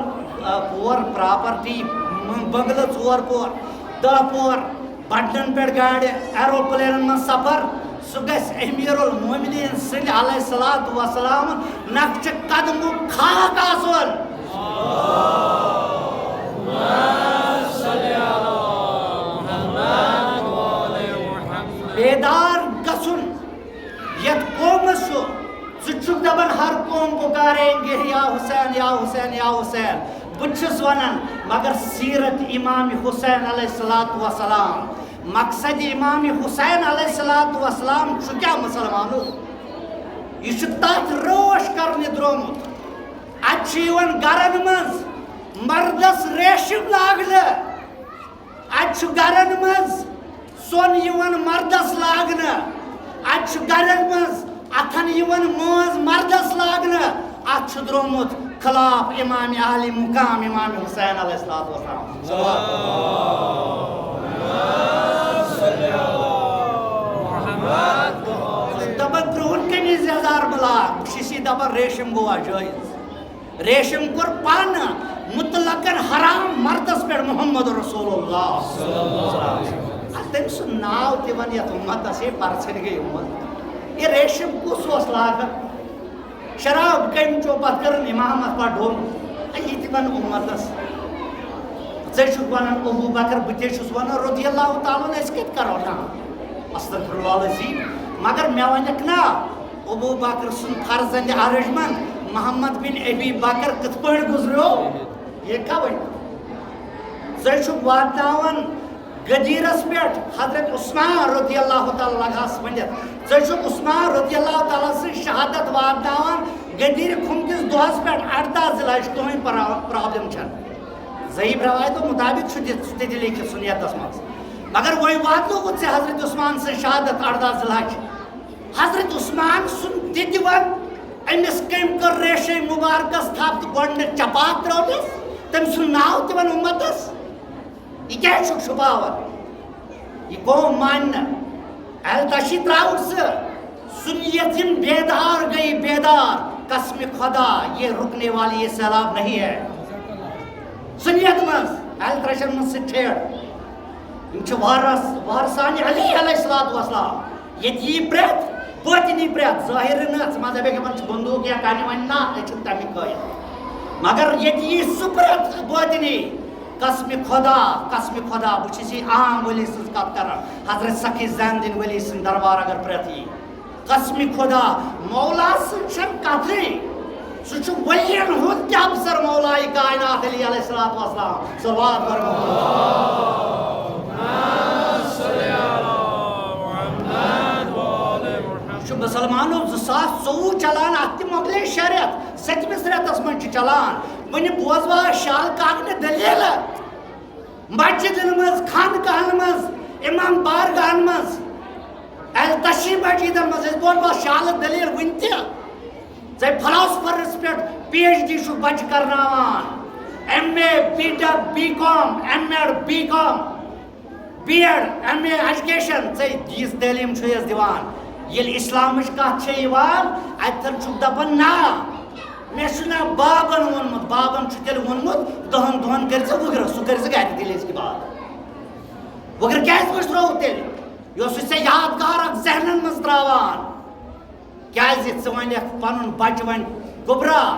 آ، پور پراپرٹی، م-، بنگلہٕ ژور پور، دَہ پور، بٹنن پٮ۪ٹھ گاڑِ، ایروپلینن منٛز سفر، سُہ گژھِ امیر المومنین سٕنٛدِ علیہ الصلوۃ والسلام نقشِ قدمُک خاک آسُن۔ بیدار گژھُن یتھ قومس چھُ، ژٕ چھُکھ دپان ہر قوم پکاریں گے یا حسین، یا حسین، یا حسین۔ بہٕ تہِ چھُس ونان، مگر سیرت امام حسین علیہ الصلوۃ والسلام، مقصد امام حسین علیہ الصلوۃ والسلام چھُ کیٛاہ مسلمانو؟ یہِ چھُ تتھ رٲچھ کرنہِ درٛامُت۔ اتہِ چھُ یِوان گرن منٛز مردس ریشم لاگنہٕ، اتہِ چھُ گرن منٛز سۄن یِوان مردس لاگنہٕ، اتہِ چھُ گرن منٛز اتھن یِوان مٲنٛز مردس لاگنہٕ۔ اتھ چھُ درٛومُت خلاف امام عالی مقام امام حسین علیہ الصلوۃ والسلام۔ دپان کرٛہُن قمیٖض یزار بہٕ لاگہٕ، بہٕ چھُس یہِ دپان ریشم گوٚوا جٲیز؟ ریشم کوٚر پانہٕ مطلقاً حرام مردس پٮ۪ٹھ محمد رسول اللہ۔ اتھ تٔمۍ سُنٛد ناو تہِ ون یتھ امتس، ہے پرژھٕنۍ گٔے امت۔ یہِ ریشم کُس اوس لاگان؟ شراب کٔمۍ چو پتہٕ کٔرٕن امامت پتہٕ ڈوٚل۔ اے یہِ تہِ ون امتس۔ ژٕ چھُکھ ونان ابو بکر، بہٕ تہِ چھُس ونان رضی اللہ تعالیٰ عنہ، أسۍ کتہِ کرو نا؟ استغفر اللہ العظیم۔ مگر مےٚ ونکھ نا، ابو بکر سُنٛد فرزند ارجمند محمد بن ابی بکر کِتھ پٲٹھۍ گُزریو؟ یہِ کیٛاہ وَنہِ؟ ژٕ چھُکھ واتناوان غدیرس پٮ۪ٹھ حضرت عثمان رضی اللہ تعالیٰ لگہس ؤنِتھ۔ ژٕ چھُکھ عثمان رضی اللہ تعالیٰ سٕنٛز شہادت واتناوان غدیر کھُم کِس دۄہس پٮ۪ٹھ، ارداہ ذی الحج، کٕہٕنۍ پرا-، پرابلم چھنہٕ۔ ضعیف روایتو مطابق چھُ تہِ، تہِ تہِ لیکھِتھ سُنیتس منٛز۔ مگر وۄنۍ واتنووُتھ ژےٚ حضرت عثمان سٕنٛز شہادت ارداہ ذی الحج۔ حضرت عثمان سُنٛد تہِ تہِ وَن، أمِس کٔمۍ کٔر ریشے مُبارکس تھپھ تہٕ گۄڈٕنیتھ چپاتھ ترٲونس، تٔمۍ سُنٛد ناو تہِ وَن اُمتس۔ یہِ کیٛازِ چھُکھ چھُپاوان؟ یہِ قوم مانہِ نہٕ۔ التشی ترٛاوُکھ ژٕ۔ سُنیت یِم بیدار گٔیہِ بیدار، قسمِ خدا، یہ رُکنے والی یہ سیلاب نہیں ہے۔ سُنیت منٛز، الترشن منٛز سُہ ٹھیٹھ۔ یِم چھِ وارث، وارثانِ علی علیہ الصلوۃ والسلام۔ ییٚتہِ یی پرٛٮ۪تھ باطنی پرٛٮ۪تھ، ظٲہِر نہٕ، ژٕ ما دَپکھ یِمن چھِ بندوٗق یا کَنہِ وَنہِ، نہ، أسۍ چھِنہٕ تَمِکۍ قٲیِل۔ مگر ییٚتہِ یی سُہ پرٛٮ۪تھ باطنی، قسمِ خدا، قسمِ خدا، بہٕ چھُس یہِ عام ؤلی سٕنٛز کَتھ کَران، حضرت سخی زین الدین ؤلی سٕنٛدۍ دربار اگر پرٛٮ۪تھ یی۔ قسمِ خدا، مولا سٕنٛز چھَنہٕ کَتھٕے۔ سُہ چھُ ؤلین ہُنٛد تہِ افسر مولائے کائنات علی علیہ الصلوۃ والسلام۔ صلوات پرو۔ یہِ چھُ مُسلمانو زٕ ساس ژوٚوُہ چلان، اَتھ تہِ مۄکلے شےٚ رٮ۪تھ، سٔتمِس رٮ۪تَس منٛز چھُ چلان۔ وۄنۍ بوزوا شال کاکنہِ دٔلیٖلہٕ؟ مسجدن منٛز، خانقاہن منٛز، امام بارگاہن منٛز، التشی مسجدن منٛز، أسۍ بولوا شالہٕ دٔلیٖل وُنہِ تہِ۔ ژےٚ فلاسفرس پٮ۪ٹھ پی ایچ ڈی چھُ بچہِ کرناوان، ایم اے، بی ڈب، B Com, M Ed, B Com, B Ed, M A education, ژےٚ یِژھ تعلیٖم چھُ یَس دِوان۔ ییٚلہِ اسلامٕچ کتھ چھےٚ یِوان، اتٮ۪ن چھُکھ دپان، نہ، مےٚ چھُنہ بابن ووٚنمُت، بابن چھُ تیٚلہِ ووٚنمُت، دہن دۄہن کٔرۍ زِ وُگرٕ، سُہ کٔرۍ زِ گرِ تیٚلہِ أزکہِ بعد۔ وُگرٕ کیازِ مٔشرٲوُتھ تیٚلہِ؟ یہِ اوسُے ژےٚ یادگار اکھ ذہنن منٛز تراوان۔ کیازِ ژٕ ونکھ پنُن بچہِ وۄنۍ گوٚبرا،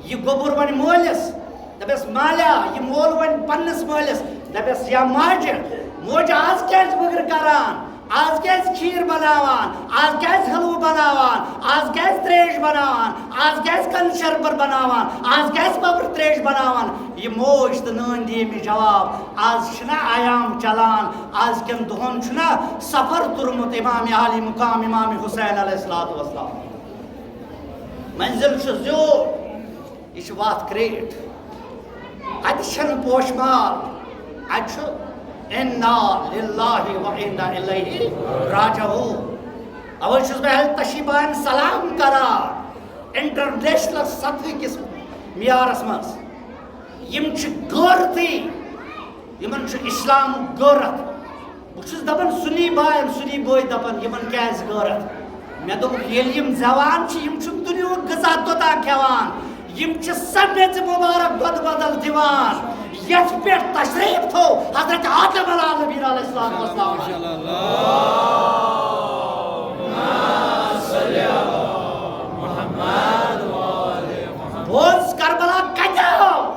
یہِ گوٚبُر وۄنۍ مٲلِس، دپٮ۪س مالیہ، یہِ مول وۄنۍ پننِس مٲلِس، دپٮ۪س یا ماجہِ، موج آز کیازِ وُگرٕ کران؟ آز کیازِ کھیٖر بناوان؟ آز کیازِ حلوٕ بناوان؟ آز کیازِ تریش بناوان؟ آز کیازِ کَنہٕ شربت بناوان؟ آز کیازِ ببرٕ تریش بناوان؟ یہِ موج تہٕ نٲنۍ دِیہِ أمِس جواب، آز چھِنہ ایام چلان، آز کٮ۪ن دۄہن چھُنہ سفر توٚرمُت امام عالی مقام امام حسین علیہ الصلوۃ والسلام۔ منزل چھُ زیوٗٹھ، یہِ چھِ وَتھ کرٛیٖٹھ۔ اَتہِ چھَنہٕ پوشہٕ مال، اَتہِ چھُ اِنا لِلّٰہِ و اِنا اِلَیہِ راجِعوٗن۔ اَوَے چھُس بہٕ اہل تشیباین سلام کران انٹرنیشنل سطحہٕ کِس معیارَس منٛز۔ یِم چھِ غٲرتٕے، یِمَن چھُ اِسلامُک غٲرت۔ بہٕ چھُس دَپان، سُنی باین، سُنی بٲے دَپان، یِمَن کیٛازِ غٲرت؟ مےٚ دوٚپُکھ، ییٚلہِ یِم زٮ۪وان چھِ، یِم چھِنہٕ دُنیاہُک غذا توٚتام کھٮ۪وان، یِم چھِ سۄ میٚژِ مُبارک دۄدٕ بدل دِوان، یَتھ پٮ۪ٹھ تشریٖف تھوٚو حضرت آدم علیٰ نبینا علیہ الصلوۃ والسلام۔ بوز کربلا کَتہِ آو؟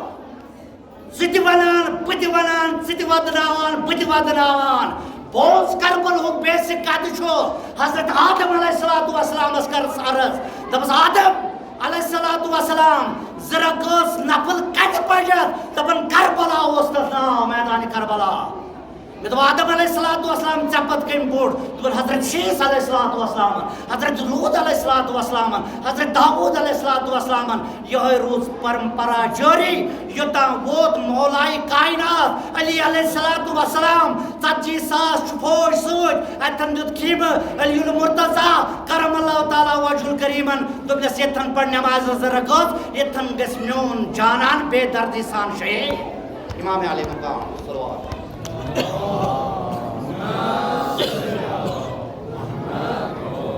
ژٕ تہِ وَنان، بہٕ تہِ وَنان، ژٕ تہِ وَدناوان، بہٕ تہِ وَدناوان۔ بوز کربلہُک بیسک کَتہِ چھُ؟ حضرت آدم علیہ الصلوۃ والسلامَس کٔرٕس عرض، دوٚپُس، آدم علیہ الصلوۃ والسلام، زٕ رکٲژ نفل کَتہِ پَجَتھ؟ دَپان، کربلا اوس تَتھ ناو، میدان کربلا۔ مےٚ دوٚپ، "آدم علیہ الصلوۃ والسلام، ژےٚ پتہٕ کٔمۍ بوٚڑ؟" دوٚپُن، "حضرت شیث علیہ الصلوۃ والسلام، حضرت لوط علیہ الصلوۃ والسلام، حضرت داوود علیہ الصلوۃ والسلام۔" یِہوٚے روٗز پرمپرا جٲری، یوٚتام ووت مولائے کائنات علی علیہ الصلوۃ والسلام، ژتجی ساس چھُ فوج سۭتۍ، اتھن دیُت خیمہٕ علی المرتضیٰ کرم اللہ تعالیٰ وجہ الکریمن، دوٚپنس، "ییٚتھن پرِ نماز زٕ رکٲژ، ییٚتھن گژھِ میون جانان بے دردی سان شہید۔" امام علی مقام، صلوات۔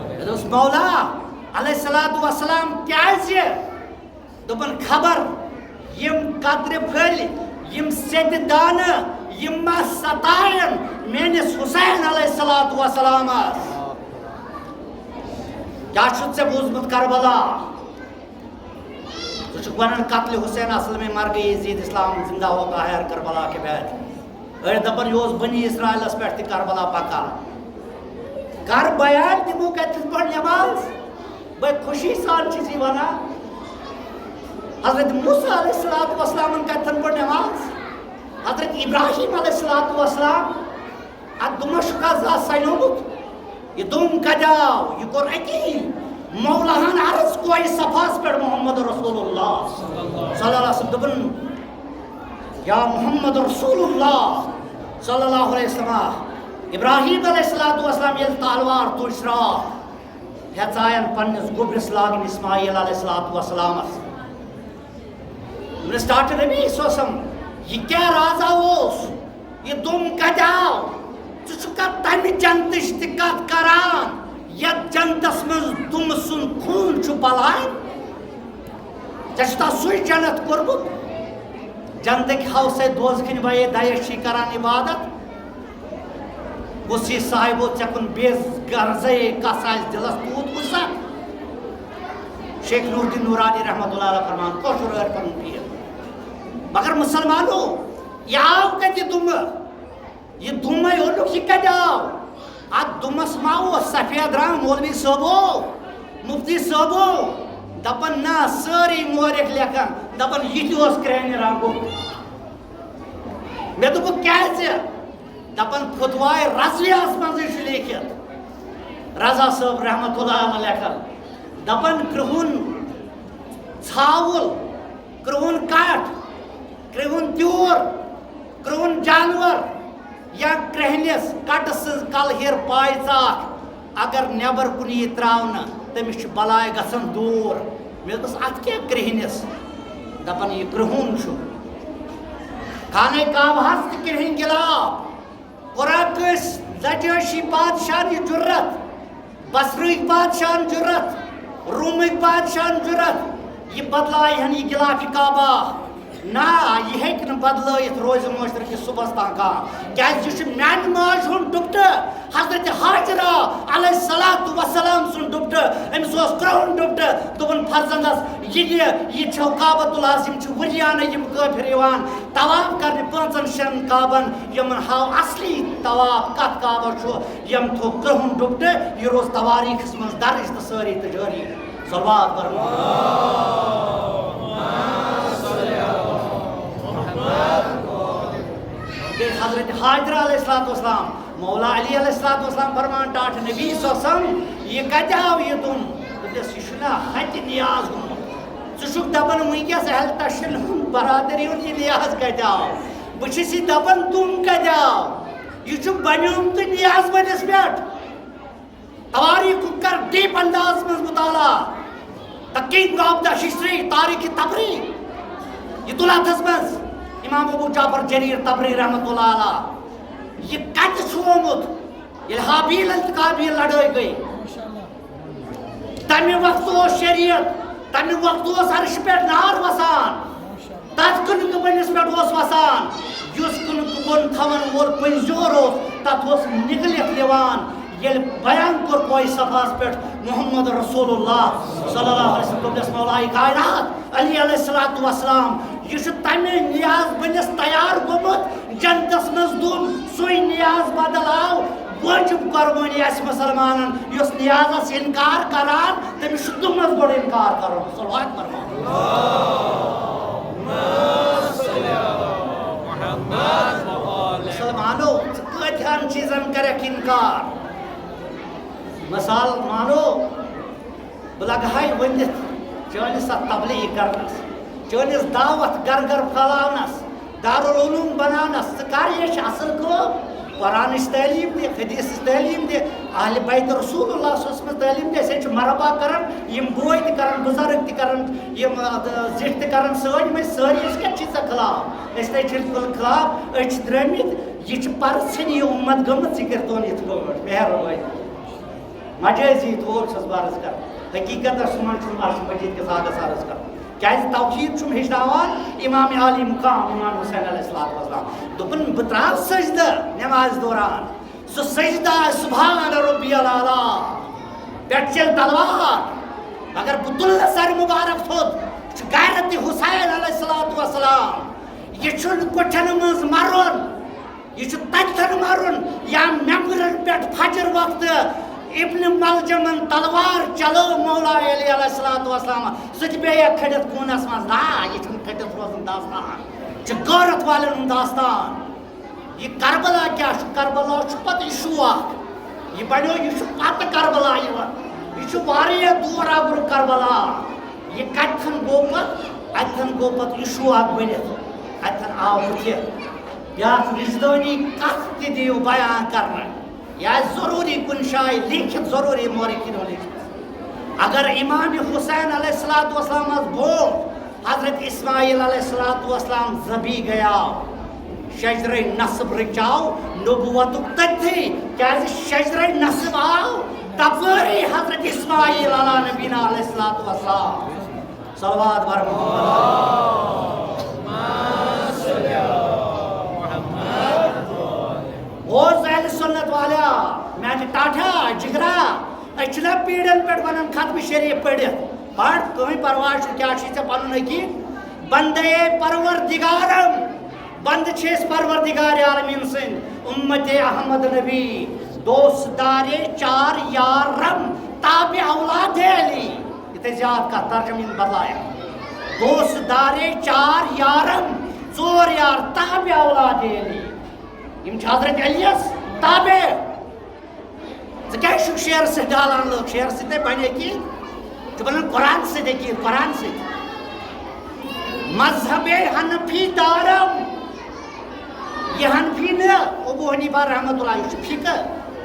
مےٚ دوٚپُس، "مولا علیہ الصلوۃ والسلام کیازِ؟" دوٚپُن، "خبر یِم کترِ پھٔلۍ، یِم سیٚدِ دانہٕ، یِم ما ستاین میٲنِس حسین علیہ الصلوۃ والسلامس؟ کیٛاہ چھُتھ ژےٚ بوٗزمُت کربلا؟ ژٕ چھُکھ ونان قتل حسین اصل میں مر گئی یزید اسلام زندہ ہوتا ہے ہر کربلا کے بعد۔" أڑۍ دپان، یہِ اوس بنی اسرائیلس پٮ۪ٹھ تہِ کربلا پکان۔ کر بیان، تِمو کتہِ تِتھ پٲٹھۍ نماز؟ بے خوشی سان چھِ یہِ ونان۔ حضرت موسیٰ علیہ الصلوۃ والسلامن کتہِ تِتھ پٲٹھۍ نماز؟ حضرت ابراہیم علیہ الصلوۃ والسلام، اتھ دوٚپمس، چھُکھا زانٛہہ سنیومُت؟ یہِ دوٚم کتہِ آو؟ یہِ کوٚر أتی مولاہن عرض کوہِ صفاہس پٮ۪ٹھ محمد رسول اللہ صلی اللہ علیہ وسلم۔ دوٚپُن، یا محمد رسول اللہ صلی اللہ علیہ وسلم، ابراہیم علیہ الصلوۃ والسلام ییٚلہِ تلوار تُج سرٛاو، ہیژاین پننِس گوٚبرِس لاگٕنۍ اسماعیل علیہ الصلوۃ والسلامس۔ دوٚپنس، ڈاکٹر نبی صلی اللہ علیہ وسلم، یہِ کیٛاہ رازا اوس؟ یہِ دوٚم کتہِ آو؟ ژٕ چھُکھا تمہِ جنتٕچ تہِ کتھ کران، یتھ جنتس منٛز دوٚمہٕ سُنٛد خوٗن چھُ بلان؟ ژےٚ چھُتھا سُے جنت کوٚرمُت؟ جنتٕکۍ ہاوسے دوزخٕنۍ وَیے دَیَس چھی کران عبادت۔ وصی صاحبو، ژےٚ کُن بے غرضے کَس آسہِ دِلس، تیوٗت کُس سا؟ شیخ نور الدین نورانی رحمتہ اللہ علیہ فرمان، کٲشُر ٲر پَنُن پیٖر۔ مگر مُسلمانو، یہِ آو کَتہِ دوٚمہٕ؟ یہِ دوٚمَے اوٚنُکھ، یہِ کَتہِ آو؟ اَتھ دوٚمَس ما اوس سفید رنگ؟ مولوی صٲبو، مفتی صٲبو، دَپان نہ، سٲری مورخ لیکھان، دَپان یہِ تہِ اوس کرٛہنہِ رنگُک۔ مےٚ دوٚپُکھ، کیٛازِ؟ دَپان، فتوائے رضویہس منٛزٕے چھُ لیکھِتھ۔ رضا صٲب رحمتہ اللہ علیہ لیکھان، دَپان، کرٛہُن ژھاوُل، کرٛہُن کَٹھ، کرٛہُن تیوٗر، کرٛہُن جانور یا کرٛہنِس کَٹہٕ سٕنٛز کَلہٕ ہیر پاے ژاکھ اگر نٮ۪بر کُن یی ترٛاونہٕ، تٔمِس چھِ بلاے گژھان دوٗر۔ مےٚ دوٚپُس، اَتھ کیٛاہ کرٛہنِس؟ دَپان، یہِ کرٛہُن چھُ۔ خانہ کعبہس تہِ کرٛہِنۍ گِلاب۔ کوٚرا کٲنٛسہِ نجاشی بادشاہن یہِ جُرت؟ بصرٕکۍ بادشاہن جُرت؟ رومٕکۍ بادشاہن جُرت؟ یہِ بدلایہِ ہن یہِ غلاف کعبہ؟ نہ، یہِ ہیٚکہِ نہٕ بدلٲیِتھ روزِ معاشرٕ کِس صُبحس تام کانٛہہ۔ کیٛازِ یہِ چھُ میانہِ ماجہِ ہُنٛد ڈُپٹہٕ، حضرت ہاجرہ علیہ الصلوۃ والسلام سُنٛد ڈُپٹہٕ۔ أمِس اوس کرٛہُن ڈُپٹہٕ۔ دوٚپُن فرزندس، یہِ نہِ، یہِ چھو کعبۃ اللہ، یِم چھِ ؤریانہٕ یِم کٲفِر یِوان طواف کرنہِ پانٛژن شٮ۪ن کعبن، یِمن ہاو اصلی طواف کتھ کعبس چھُ، یِم تھوٚو کرٛہُن ڈُپٹہٕ، یہِ روز تواریخس منٛز درج تہٕ سٲری تہٕ جٲری۔ صلوات پرو۔ گٔے حضرت ہاجرہ علیہ الصلوۃ والسلام، مولا علی علیہ الصلوۃ والسلام فرمان ٹاٹھ نبی صلی اللہ علیہ وسلم، یہِ کتہِ آو یہِ دوٚم؟ دوٚپنس، یہِ چھُنہ ہتہِ نیاز گوٚمُت۔ ژٕ چھُکھ دپان وٕنکیٚس اہل تشن ہُنٛد برادری ہُنٛد یہِ نیاز کتہِ آو؟ بہٕ چھُس یہِ دپان دوٚم کتہِ آو؟ یہِ چھُ بنیومُت نیاز وٲلِس پٮ۪ٹھ۔ تواریخُک کر ڈیپ انداز منٛز مطالعہ۔ The King of the History، تاریخ طبری، یہِ تُل اتھس منٛز امام ابو جعفر جریر طبری رحمتہ اللہ علیہ۔ یہِ کتہِ چھُ آمُت؟ ییٚلہِ ہابیل تہٕ قابیل لڑٲے گٔے، تمہِ وقتہٕ اوس شریعت، تمہِ وقتہٕ اوس عرشہِ پٮ۪ٹھ نار وسان۔ تتھ کٕنکہٕ بٔنِس پٮ۪ٹھ اوس وسان، یُس کٕنکہٕ بوٚن تھاون وول پٔنزیور اوس، تتھ اوس نِکلِتھ یِوان۔ ییٚلہِ بیان کوٚر کوہِ صفاہس پٮ۪ٹھ محمد رسول اللہ صلی اللہ علیہ وسلم، دوٚپنس، مولائے کائنات علی علیہ الصلوۃ والسلام، یہِ چھُ تمہِ نیاز بٔنِس تیار گوٚمُت، جنتس منٛز دوٚم، سُے نیاز بدل آو۔ واجب قربٲنی آسہِ مُسلمانن، یُس نیازس انکار کران، تٔمِس چھُ تِمن بوٚڑ انکار کرُن۔ صلوات پرناو۔ مُسلمانو، ژٕ کتھن چیزن کرکھ انکار۔ مثال مانو، بہٕ لگہٕ ہاے ؤنِتھ چٲنِس اتھ تبلیغ کرنس، چٲنِس دعوت گرٕ گرٕ پھٔلاونس، دارالعلوم بناونس۔ ژٕ کر، یہِ چھِ اصل کٲم۔ قرآنٕچ تعلیٖم دِ، حدیثٕچ تعلیٖم دِ، اہل بیت رسول اللہ صلی اللہ علیہ وسلم تعلیٖم دِ۔ أسۍ حظ چھِ مرحبا کران، یِم بوے تہِ کران، بُزرگ تہِ کران، یِم، آ، زِٹھۍ تہِ کران، سٲنۍ، یِم أسۍ سٲری، أسۍ کتہِ چھِ ژےٚ خلاف؟ أسۍ نَے چھِنہٕ کُنہِ خلاف، أسۍ چھِ درٛٲمٕتۍ۔ یہِ چھِ پرٕژھِنۍ یہِ اُمت گٔمٕژ، ژٕ کٔرۍتون یِتھ پٲٹھۍ، مہربٲنی۔ مجٲزی طور چھُس بہٕ عرض کران، حقیقتس منٛز چھُنہٕ عرش مجید کِس آگس عرض کران۔ کیازِ توحید چھُم ہیٚچھناوان امام عالی مقام امام حسین علیہ الصلوۃ والسلام۔ دوٚپُن، بہٕ ترٛاو سجدٕ نمازِ دوران، سُہ سجدٕ آسہِ سبحان ربی الاعلیٰ، پٮ۪ٹھ چلہِ تلوار، مگر بہٕ تُلہٕ نہٕ سر مبارک تھوٚد۔ یہِ چھُ غیرت حسین علیہ الصلوۃ والسلام، یہِ چھُنہٕ کُٹھٮ۪ن منٛز مرُن۔ یہِ چھُ تتٮ۪ن مرُن یا ممبرن پٮ۪ٹھ فجر وقتہٕ ابن ملجمن تلوار چلٲو مولا علی علیہ الصلوۃ والسلام، سُہ تہِ پیٚیہِ کھٔٹِتھ کوٗنس منٛز۔ نا، یہِ چھُنہٕ کھٔٹِتھ روزُن داستان، یہِ چھُ غٲرت والٮ۪ن ہُنٛد داستان۔ یہِ کربلا کیٛاہ چھُ؟ کربلا چھُ پتہٕ issue اکھ۔ یہِ بنیو، یہِ چھُ پتہٕ کربلا یِوان۔ یہِ چھُ واریاہ دور اَبرُ کربلا۔ یہِ کتٮ۪ن گوٚو پتہٕ؟ اتٮ۪ن گوٚو پتہٕ issue اکھ بٔنِتھ۔ اتٮ۪ن آو بٕتھِ بیٛاکھ وجدٲنی کتھ تہِ دِیِو بیان کرنہٕ۔ یہِ آسہِ ضروٗری کُنہِ جایہِ لیکھِتھ، ضروٗری مورخیٖنو لیکھِتھ۔ اگر امام حسین علیہ الصلوۃ والسلامس برونٛٹھ حضرت اسماعیل علیہ الصلوۃ والسلام ذبیح گیاو، شجرہ نصب رچاو نبوتک تٔتھی، کیازِ شجرہ نصب آو تپٲری حضرت اسماعیل علی نبینا علیہ الصلوۃ والسلام۔ صلوات بر محمد۔ او اہل سنت والیا، میانہِ ٹاٹھا جگرا، أسۍ چھِنہ پیٖڑن پٮ۪ٹھ ونان ختم شریف پٔرِتھ؟ پَر، کٕہٕنۍ پرواے چھُنہٕ، کیٛاہ چھُے ژےٚ پنُن عقیٖد؟ بندے پروردگارم، بندٕ چھِ أسۍ پروردگار عالمین سٕنٛدۍ، امت احمد نبی، دوست دارے چار یارم، تابع اولاد علی۔ یِتھے زیادٕ کتھ ترجمہٕ یِن بدلایکھ۔ دوست دارے چار یارم، ژور یار تابع اولاد علی۔ یِم چھِ حضرت علیس تابع۔ ژٕ کیٛازِ چھُکھ شعرٕ سۭتۍ ڈالان لُکھ؟ شعرٕ سۭتۍ نے بنہِ یقیٖن۔ ژٕ بنن قرآن سۭتۍ یقیٖن، قرآن سۭتۍ۔ مذہب حنفی دارم۔ یہِ حنفی نہٕ، ابو حنیفہ رحمۃ اللہ، یہِ چھُ فقہ۔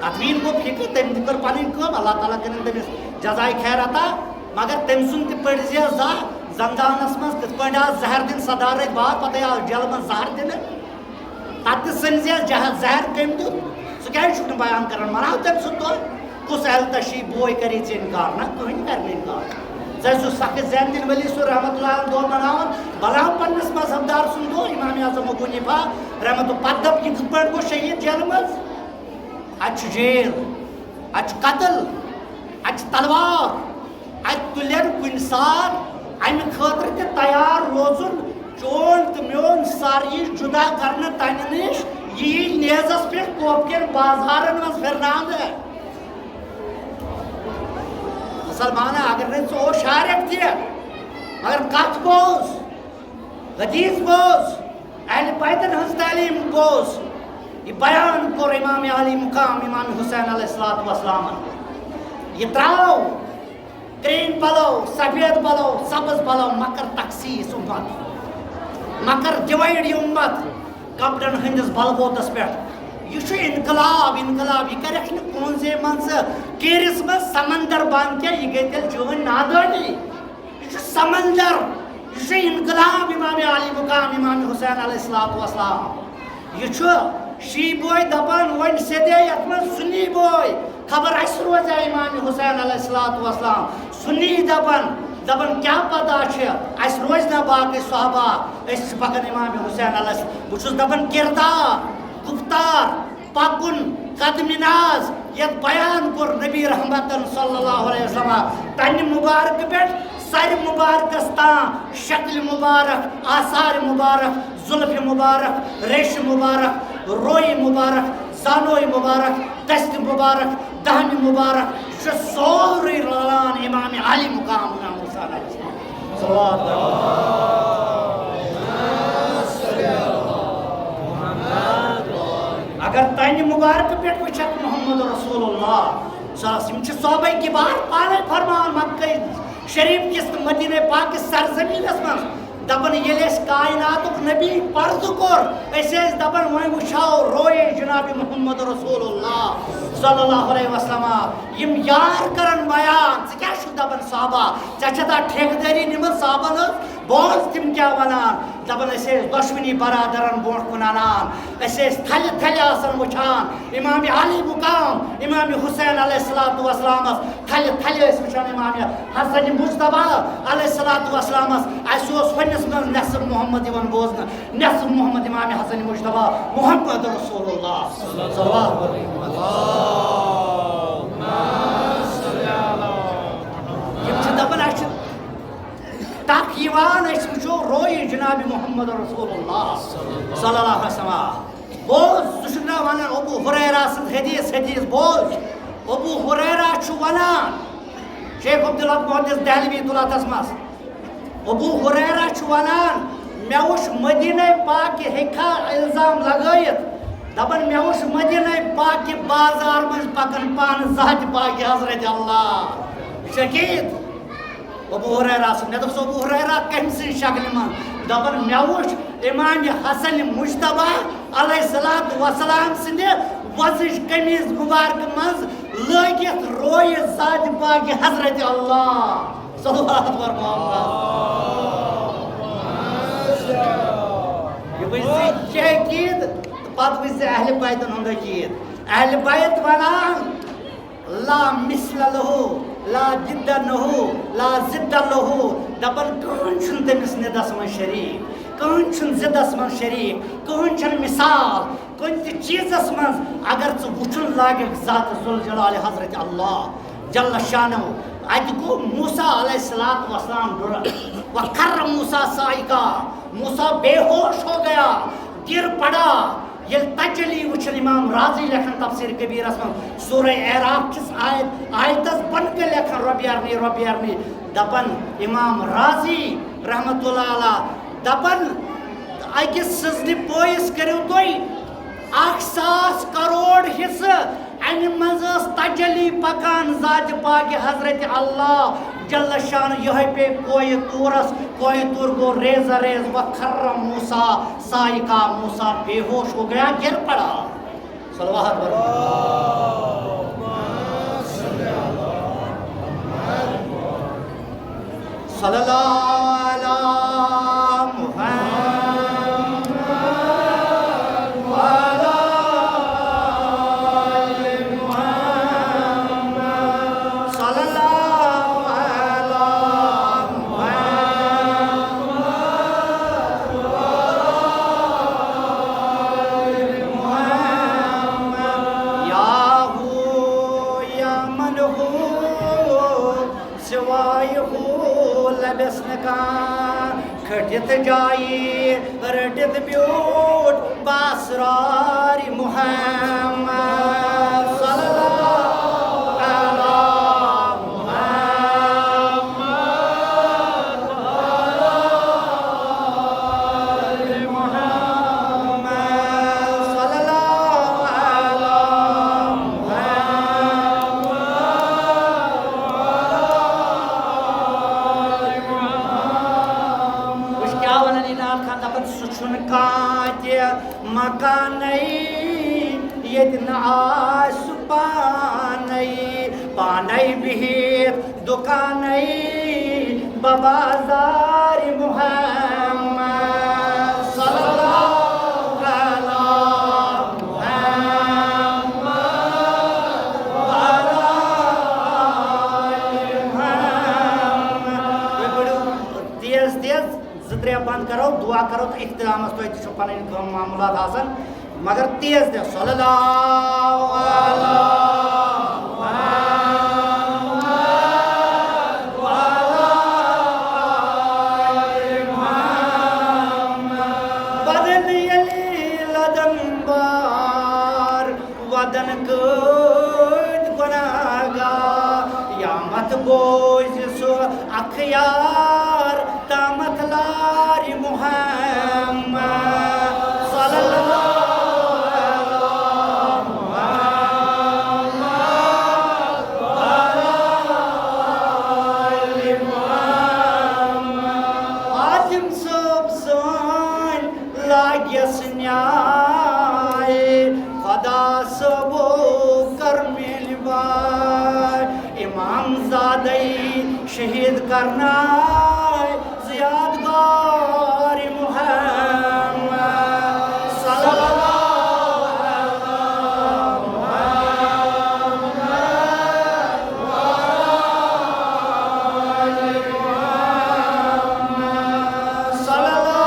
تدوین گوٚو فقہ، تٔمۍ تہِ کٔر پنٕنۍ کٲم، اللہ تعالیٰ کٔرِن تٔمِس جزائے خیر عطا۔ مگر تٔمۍ سُنٛد تہِ پٔرۍ زِ زانٛہہ زندانس منٛز کِتھ پٲٹھۍ آو زہر دِنہٕ صدارت بار، پتہٕ آو جیلہٕ منٛز زہر دِنہٕ۔ تتہِ سٔمزِ جہ-، زہر کٔمۍ دیُت؟ سُہ کیٛازِ چھُکھ نہٕ بیان کران؟ مناو تٔمۍ سُنٛد دۄہ۔ کُس اہل تشیع بوے کرِ ژےٚ انکار؟ نہ، کٕہٕنۍ کرِ نہٕ انکار۔ ژےٚ ٲسِو سخی زین الدین ولی صٲب رحمۃ اللہ علیہ دۄہ مناوان، بناو پننِس مذہب دار سُنٛد دۄہ، امام اعظم ابو حنیفہ رحمۃ اللہ۔ پتہٕ دپ، یہِ کِتھ پٲٹھۍ گوٚو شہید جیلہٕ منٛز؟ اتہِ چھُ جیل، اتہِ چھُ قتل، اتہِ چھُ تلوار۔ اتہِ تُلن کُنہِ ساتہٕ امہِ خٲطرٕ تہِ تیار روزُن، چون تہٕ میون سر یی جدا کرنہٕ تنہِ نِش، یہِ یی نیزس پٮ۪ٹھ کوپکٮ۪ن بازارن منٛز پھرناونہٕ۔ مسلمانہ، اگر نہٕ ژٕ اوس شارک تہِ، مگر کتھ بوز، حدیث بوز، اہل بیتن ہٕنٛز تعلیٖم بوز۔ یہِ بیان کوٚر امام عالی مقام امام حسین علیہ الصلوۃ والسلامن۔ یہِ ترٛاو کرٛہِنۍ پلو، سفید پلو، سبز پلو، مکر تخصیص امت، مکر ڈیوائیڈ یہِ امت کپڑن ہٕنٛدِس بلبوتس پٮ۪ٹھ۔ یہِ چھُ انقلاب، انقلاب۔ یہِ کرکھ نہٕ کُنزے منٛز ژٕ کیٖرِس منٛز سمندر بنٛد کینٛہہ، یہِ گٔے تیٚلہِ چٲنۍ نادٲنی۔ یہِ چھُ سمندر، یہِ چھُ انقلاب امام عالی مقام امام حسین علیہ الصلوۃ والسلام۔ یہِ چھُ شیعہ بوے دپان وۄنۍ سیدے یتھ منٛز سنی بوے، خبر اسہِ روزیا امام حسین علیہ الصلوۃ والسلام۔ سنی دپان، دپان کیٛاہ پتہ چھِ، اسہِ روزِ نہ باقٕے صحابہ، أسۍ چھِ پکان امام حسین علیہ السلام۔ بہٕ چھُس دپان کردار، گفتار، پکُن، قدم ناز، یتھ بیان کوٚر نبی رحمتن صلی اللہ علیہ وسلم، تنہِ مبارک پٮ۪ٹھ سرِ مبارکس تام، شکل مبارک، آثار مبارک، زلف مبارک، ریش مبارک، روی مبارک، زانوی مبارک، دست مبارک، دہن مبارک، یہِ چھُ سورُے رلان امام علی مقام امام حسین علیہ السلام۔ صلوات۔ اگر تۄہہِ یعنی مبارک پٮ۪ٹھ وٕچھکھ محمد رسول اللہ صلی اللہ علیہ وسلم۔ یِم چھِ صحابہ کبار پانے فرمان مکہ شریف کِس تہٕ مدینہ پاک کِس سرزمینس منٛز، دپان ییٚلہِ اَسہِ کائناتُک نبی پردٕ کوٚر، أسۍ ٲسۍ دپان وۄنۍ وٕچھو رویے جناب محمد رسول اللہ صلی اللہ علیہ وسلم۔ یِم یار کرن بیان، ژٕ کیٛاہ چھُکھ دپان صحابہ؟ ژےٚ چھےٚ تتھ ٹھیکہٕ دٲری نِمٕژ صحابن ہٕنٛز؟ بوز تِم کیٛاہ ونان، دپان أسۍ ٲسۍ دۄشوٕنی برادرن برونٛٹھ کُن انان، أسۍ ٲسۍ تھلہِ تھلہِ آسان وٕچھان امام علی مقام امام حسین علیہ الصلوۃ والسلامس، تھلہِ تھلہِ ٲسۍ وٕچھان امام حسن مجتبیٰ علیہ الصلوۃ والسلامس۔ اسہِ اوس ہُمِس منٛز نصف محمد یِوان بوزنہٕ، نصف محمد امام حسن مجتبیٰ محمد رسول اللہ صلوات۔ یِم چھِ دپان اسہِ چھِ تک یِوان، أسۍ وٕچھو رویہِ جناب محمد رسول اللہ صلی اللہ علیہ وسلم۔ بوز، ژٕ چھُکھ نہ ونان ابو ہریرہ سٕنٛز حدیث، حدیث بوز۔ ابو ہریرہ چھُ ونان، شیخ عبدالحق محدث دہلوی تُل اتھس منٛز، ابو ہریرہ چھُ ونان، مےٚ وٕچھ مدینہ پاک ہیٚکہِ ہا الزام لگٲیِتھ، دپان مےٚ وٕچھ مدینہ پاک بازار منٛز پکان پانہٕ ذاتِ پاک حضرت اللہ۔ شکیت ابو ہریرہ سُنٛد۔ مےٚ دوٚپُس، ابو ہریرہ کٔمۍ سٕنٛزِ شکلہِ منٛز؟ دپان، مےٚ وُچھ امام حسن مجتبیٰ علیہ الصلوۃ والسلام سٕنٛدِ وۄزٕج قمیٖض مبارکہٕ منٛز لٲگِتھ رویہِ ذاتِ پاکہِ حضرت اللہ۔ صلوات بر محمد۔ یہِ وٕچھ زِ یہِ عقیٖد، تہٕ پتہٕ وٕچھ زِ اہلِ بیتن ہُنٛد عقیٖد۔ اہلِ بیت ونان، لا مثل له، لا ضد له، لا ضد له۔ دپان کٕہٕنۍ چھُنہٕ تٔمِس ندس منٛز شریٖک، کٕہٕنۍ چھُنہٕ ضدس منٛز شریٖک، کٕہٕنۍ چھُنہٕ مثال کُنہِ تہِ چیٖزس منٛز۔ اگر ژٕ وٕچھُن لاگکھ ذات ذوالجلال حضرت اللہ جل شانہ، اتہِ گوٚو موسیٰ علیہ الصلوۃ والسلام ڈُرٕ، وخر موسیٰ صاعقہ، موسیٰ بے ہوش ہو گیا، گر پڑا۔ ییٚلہِ تجلی وٕچھن امام رازی لیکھان تفسیر کبیرس منٛز سورہ اعراف کِس آیت، آیتس بۄنہٕ کَنہِ لیکھان رۄبیارنی، رۄبیارنی، دپان امام رازی رحمت اللہ علیہ، دپان أکِس سٕزنہِ پٲیِس کٔرِو تُہۍ اکھ ساس کروڑ حصہٕ، امہِ منٛز ٲس تجلی پکان ذاتِ پاکہِ حضرت اللہ جل شانہ۔ یِہوٚے پیٚیہِ کوہِ طورس، کوہِ طور گوٚو ریزہ ریز، وخر موسیٰ صاعقہ، موسیٰ بے ہوش ہو گیا، گر پڑا۔ صلوات بر صلی اللہ علی محمد وعلی آل محمد۔ صلی اللہ علی محمد وعلی آل محمد۔ یا ہو یا من ہو، سوائے ہو لبس نہ کانٛہہ۔ کھٔٹِتھ جایی رٔٹِتھ بیوٗٹھ باسرار محمد۔ صلی اللہ علی محمد وعلی آل محمد۔ صلی اللہ علی محمد۔ وٕچھ کیٛاہ وَنان عنایت خان، دَپان، سُہ چھُنہٕ کانٛہہ تہِ مکانَے، ییٚتہِ نہٕ آسہِ سُہ پانَے، پانَے بِہِتھ دُکانَے بازار محمد۔ صلی اللہ علی محمد وعلی آل محمد۔ تُہۍ پٔرِو تیز تیز، زٕ ترٛےٚ بند کرو، دُعا کرو تہٕ اختتامس تۄہہِ تہِ چھو پنٕنۍ کٲم معاملات آسان، مگر تیز تیز۔ صلی اللہ علی محمد وعلی آل محمد۔ بدن ییٚلہِ لدن بار، وَدَن کۭتۍ گۄناہگار، قیامت بوزِ سُہ اَکھ یار، تامَتھ لارِ محمد۔ صلی اللہ علی کرناے زیاد بار محمد صلی اللہ علیہ محمد صلی اللہ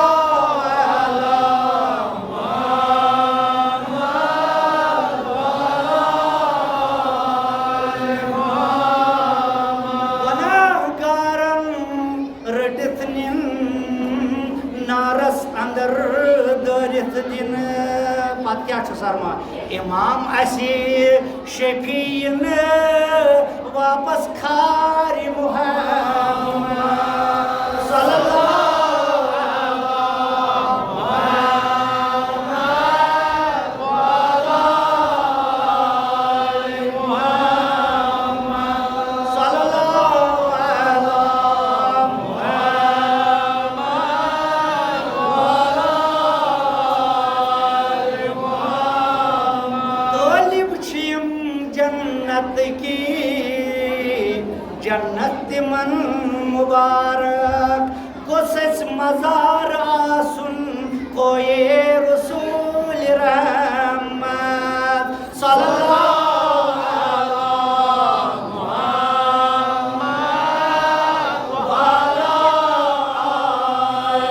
علیہ محمد۔ گناہگارن رٔٹِتھ نِن، نارس اندر دٲرِتھ دِن۔ پتہٕ کیٛاہ چھُ سرما؟ امام اسی شفیع یِن واپس کھارِ محمد صلی اللہ علیہ محمد۔ صلی اللہ علیہ محمد۔ طٲلب چھِ یِم جنت کی، جنت تِمن مبارک۔ گوٚژھ اَسہِ مزار آسُن کویے رسول رحمت۔ صلی اللہ علیہ محمد وعلی آل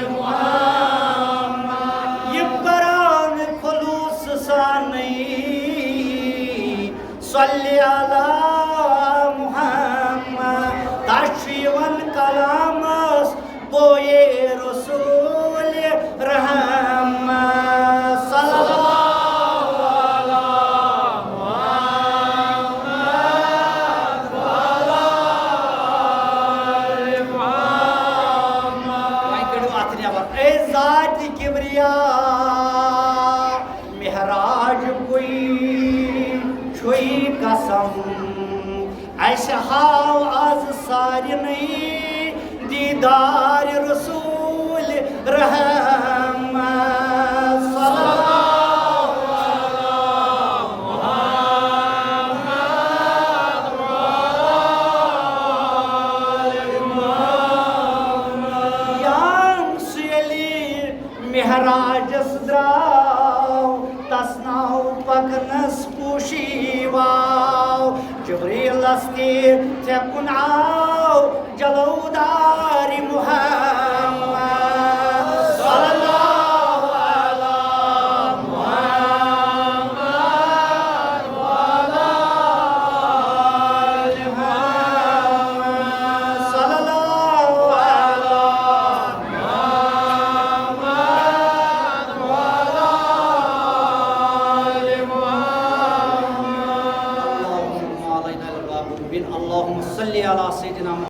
محمد۔ یہِ پران خلوص سانٕے صلی علی محمد۔ تَس چھُ یِوان کلامس بویے رسول رحمت۔ صلی اللہ علیہ محمد وعلی آل محمد۔ وۄنۍ کٔڑِو اَتھٕ نٮ۪بر۔ اے ذات کبریا، معراج کُے چھُے قسم۔ اَسہِ ہاو آز سارنٕے دیٖدار رسول رحمت۔ صلی اللہ علیہ محمد وعلی آل محمد۔ یام سُہ ییٚلہِ معراجس درٛاو، تس ناو پکنس پوشی واو۔ جبریلس تہِ تھٮ۪کُن آو جلودار محمد۔ صلی اللہ علیہ محمد وعلی آل محمد۔ صلی اللہ علیہ محمد وعلی آل محمد۔ اللهم علينا الغابرين۔ اللهم صل على سيدنا محمد۔